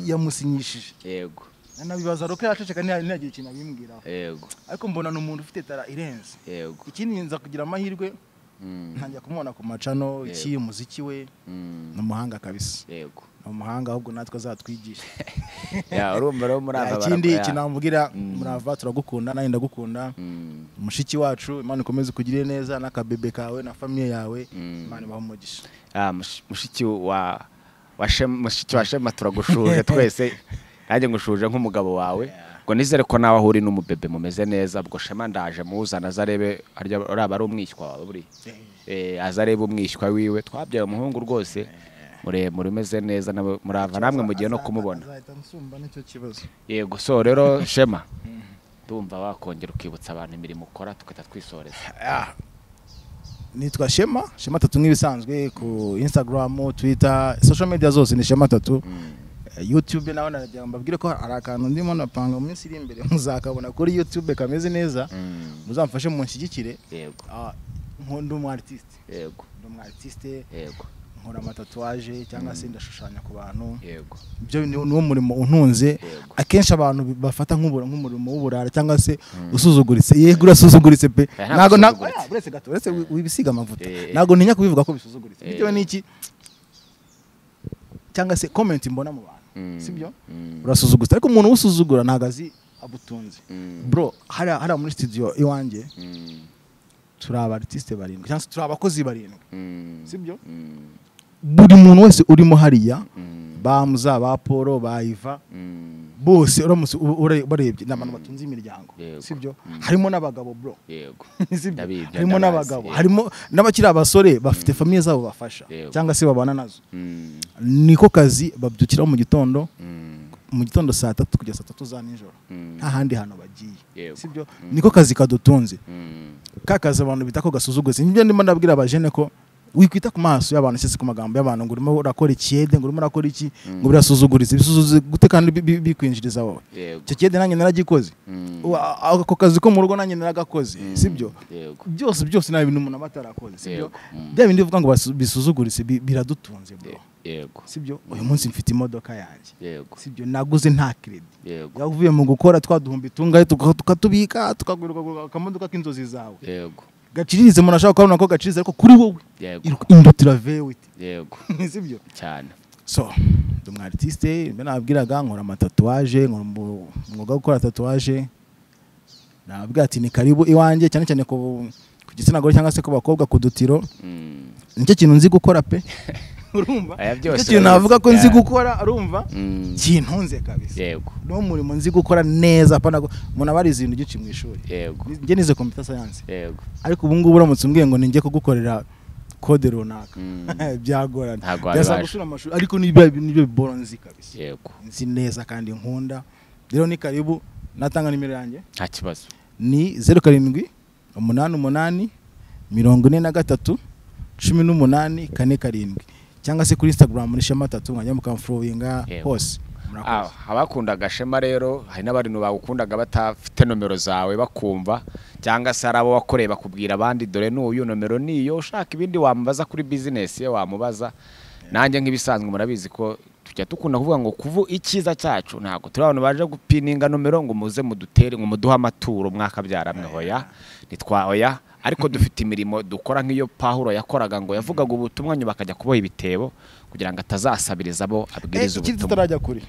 Speaker 2: yamusinyishije.
Speaker 1: Yego.
Speaker 2: Nabibaza Rocky araceceka ntiyagira ikintu abimbwiraho.
Speaker 1: Yego.
Speaker 2: Ariko mbona ni umuntu ufite tara irenze.
Speaker 1: Yego.
Speaker 2: Ikindi nza kugira amahirwe ntangira kumubona ku macano iki umuziki we ni umuhanga kabisa.
Speaker 1: Yego.
Speaker 2: Ni umuhanga, ahubwo natwe azatwigisha.
Speaker 1: Ya, urumva rero Murava.
Speaker 2: Ikindi kinamubwira, Murava turagukunda, nanjye ndagukunda. Mushiki wacu, Imana ikomeze kugirire neza n'akabebe kawe na famille yawe. Imana ibahe umugisha.
Speaker 1: Mushiki wa Shema, mushiki wa Shema turagushuje twese. Nanjye ngushuje nk'umugabo wawe. Ngo nizere ko nawe ahuri n'umubebe mumeze neza. Ubwo Shema ndaje muzana azarebe, araba ari umwishywa wawe buri. Azarebe umwishywa wiwe. Twabyaye umuhungu rwose muremure umeze neza, nawe Murava namwe mugiye no kumubona. Yego, so rero Shema ndumva wakongera ukibutsa abantu imirimo ukora tukata twisoreza.
Speaker 2: Nitwa Shema, Shema Tatu nk'ibisanzwe ku Instagram, Twitter, social media zose ni Shema Tatu. YouTube nawe naragira mbabwire ko hari akantu ndimo napanga mu minsi iri imbere, muzakabona kuri YouTube kameze neza. Muzamfashe munshyigikire.
Speaker 1: Yego.
Speaker 2: Ndi umu artiste.
Speaker 1: Yego.
Speaker 2: Ndi umu artiste.
Speaker 1: Yego.
Speaker 2: Nkora amatatuwaje cyangwa se ndashushanya ku bantu.
Speaker 1: Yego.
Speaker 2: Ibyo ni uwo murimo untunze. Akenshi abantu bafata nk'umurimo w'uburara cyangwa se usuzuguritse. Yego urasuzuguritse pe. Ntago uretse gato, uretse wibisiga amavuta. Ntago ntinya kubivuga ko bisuzuguritse. Bitewe n'iki cyangwa se comment mbona mu bantu. Sibyo? Urasuzuguritse, ariko umuntu usuzugura ntago azi abutunze. Bro, hariya muri studio iwanjye turi aba artiste barindwi cyangwa se turi abakozi barindwi. Sibyo? Buri muntu wese urimo hariya, ba Muza, ba Paul, ba Iva, bose uramutse ubarebye ni abantu batunze imiryango. Sibyo? Harimo n'abagabo bro.
Speaker 1: Yego.
Speaker 2: Sibyo? Harimo n'abagabo, harimo n'abakiri abasore bafite famille zabo bafasha cyangwa se babana nazo. Niko kazi babyukira mu gitondo, mu gitondo saa 3 kugeza saa 3 za nijoro. Nta handi hantu bagiye. Sibyo? Niko kazi kadutunze. Kakazi abantu bita ko gasuzuguritse. Nibyo ndimo ndabwira abajene ko wikwita ku maso y'abantu cyese ku magambo y'abantu ngo urimo urakora ikiyede, ngo urimo urakora iki, ngo birasuzuguritse. Bisuzuguritse gute kandi bikwinjiriza wowe? Icyo kiyede nanjye naragikoze. Ako kazi ko mu rugo nanjye naragakoze. Sibyo? Byose byose nta bintu umuntu aba atarakoze. Sibyo? Bya bindi uvuga ngo bisuzuguritse biradutunze bro.
Speaker 1: Yego.
Speaker 2: Sibyo? Uyu munsi mfite imodoka yanjye.
Speaker 1: Yego.
Speaker 2: Sibyo? Naguze nta credit.
Speaker 1: Yego.
Speaker 2: Yavuye mu gukora twaduhumbi tungaye tukatubika tukagura akamodoka k'inzozi zawe.
Speaker 1: Yego.
Speaker 2: Gacirize umuntu ashaka kubona ko gacirize, ariko kuri wowe indutira vewiti.
Speaker 1: Yego.
Speaker 2: Sibyo?
Speaker 1: Cyane.
Speaker 2: So, ndi umu artiste, mbe nabwiraga nkora amatatuwaje, nkora umwuga wo gukora tatuwaje. Nabwira ati ni karibu iwanjye, cyane cyane ku gitsina gore cyangwa se ku bakobwa ku dutiro. Nicyo kintu nzi gukora pe. Urumva? Nicyo kintu navuga ko nzi gukora, urumva? Kintunze kabisa.
Speaker 1: Yego.
Speaker 2: No murimo nzi gukora neza, apana umuntu abarize ibintu byinshi mu ishuri.
Speaker 1: Yego.
Speaker 2: Njye nize computer science.
Speaker 1: Yego.
Speaker 2: Ariko ubu ngubu uramutse umbwiye ngo ninjye kugukorera code runaka. Byagorana. Byasaba gusura amashuri, ariko nibyo biboro nzi kabisa.
Speaker 1: Yego.
Speaker 2: Nzi neza kandi nkunda. Rero ni karibu, natanga nimero yanjye.
Speaker 1: Nta kibazo.
Speaker 2: Ni 07 88 43 18 47 cyangwa se kuri Instagram muri Shema Tatu nkajya mukamfollowinga hose.
Speaker 1: Abakundaga Shema rero hari n'abantu bagukundaga batafite nomero zawe bakumva, cyangwa se ari abo wakoreye bakubwira abandi dore n'uyu nomero niyo, ushaka ibindi wamubaza kuri business ye wamubaza. Nanjye nk'ibisanzwe murabizi ko tujya dukunda kuvuga ngo kuvu icyiza cyacu ntabwo turi abantu baje gupininga nomero ngo muze mudutere ngo muduhe amaturo mwakabyaramwe, hoya nitwa hoya, ariko dufite imirimo dukora nk'iyo Pawulo yakoraga ngo yavugaga ubutumwa nyuma akajya kuboha ibitebo kugira ngo atazasabiriza abo abwiriza ubutumwa.
Speaker 2: Ikindi tutarajya kure.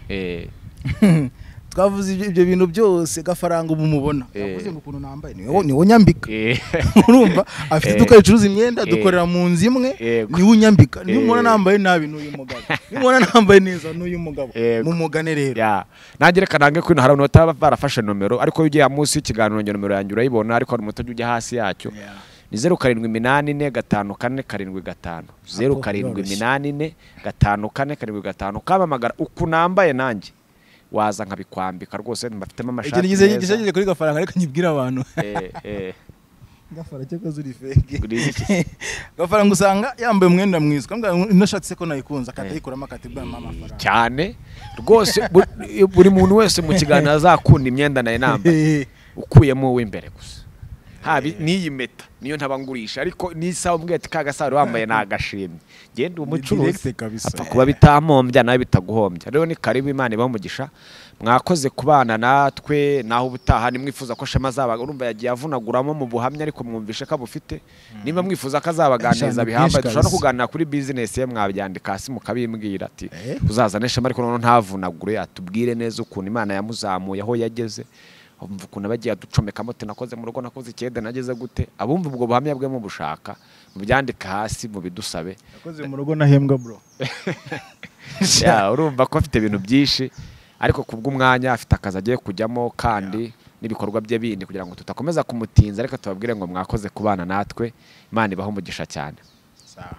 Speaker 2: Twavuze ibyo bintu byose Gafaranga ubu mubona. Yavuze ngo ukuntu nambaye ni wo nyambika. Urumva afite iduka ricuruza imyenda, dukorera mu nzu imwe, ni wo nyambika. Ni mubona nambaye nabi n'uyu mugabo. Ni mubona nambaye neza n'uyu mugabo. Mumugane rero.
Speaker 1: Nanjye reka nange ko hari abantu bataba barafashe nomero, ariko iyo ugiye munsi y'ikiganiro njye nomero yanjye urayibona, ariko hari umuntu ujya hasi yacyo. Ni 0 7 8 4 5 4 7 5 0 7 8 4 5 4 5 kamamagara uku nambaye nanjye waza nkabikwambika rwose mbafitemo amashati
Speaker 2: meza. Igihe kuri Gafaranga ariko nyibwira abantu. Gafaranga cyo kazuri fake. Gafaranga usanga yambaye umwenda mwiza, kambwa ino shati se ko nayikunze akatayikuramo akatibwa amafaranga.
Speaker 1: Cyane rwose buri muntu wese mu kiganiro azakunda imyenda naye nambaye ukuyemo uw'imbere gusa.
Speaker 3: N'iyi meta niyo ntabangurisha, ariko n'isaha umbwiye ati ka gasaro wambaye nagashimye, genda umucuruzi
Speaker 2: direct kabisa.
Speaker 3: Apfa kuba bitamuhombya nawe bitaguhombya. Rero ni karibu, Imana ibahe umugisha, mwakoze kubana natwe. Naho ubutaha nimwifuza ko Shema azaba, urumva yagiye avunaguramo mu buhamya, ariko mwumvishe ko abufite. Niba mwifuza ko azabaganiriza
Speaker 2: Eshanu,
Speaker 3: bihambaye,
Speaker 2: byinshi
Speaker 3: dushobora no
Speaker 2: kabisa.
Speaker 3: kuganira kuri business ye, mwabyandika hasi mukabimbwira ati
Speaker 2: Eh.
Speaker 3: uzazane Shema, ariko noneho ntavunagure, atubwire neza ukuntu Imana yamuzamuye aho yageze. Umva ukuntu abagiye aducomekamo ati nakoze mu rugo, nakoze ikede, nageze gute. Abumva ubwo buhamya bwe mubushaka, mubyandike hasi mubidusabe.
Speaker 2: Yakoze mu rugo nahembwa bro.
Speaker 3: Ya, urumva ko afite ibintu byinshi, ariko kubw'umwanya afite akazi agiye kujyamo kandi n'ibikorwa bye bindi, kugira ngo tutakomeza kumutinza, ariko tubabwire ngo mwakoze kubana natwe, Imana ibahe umugisha cyane.
Speaker 2: Sawa.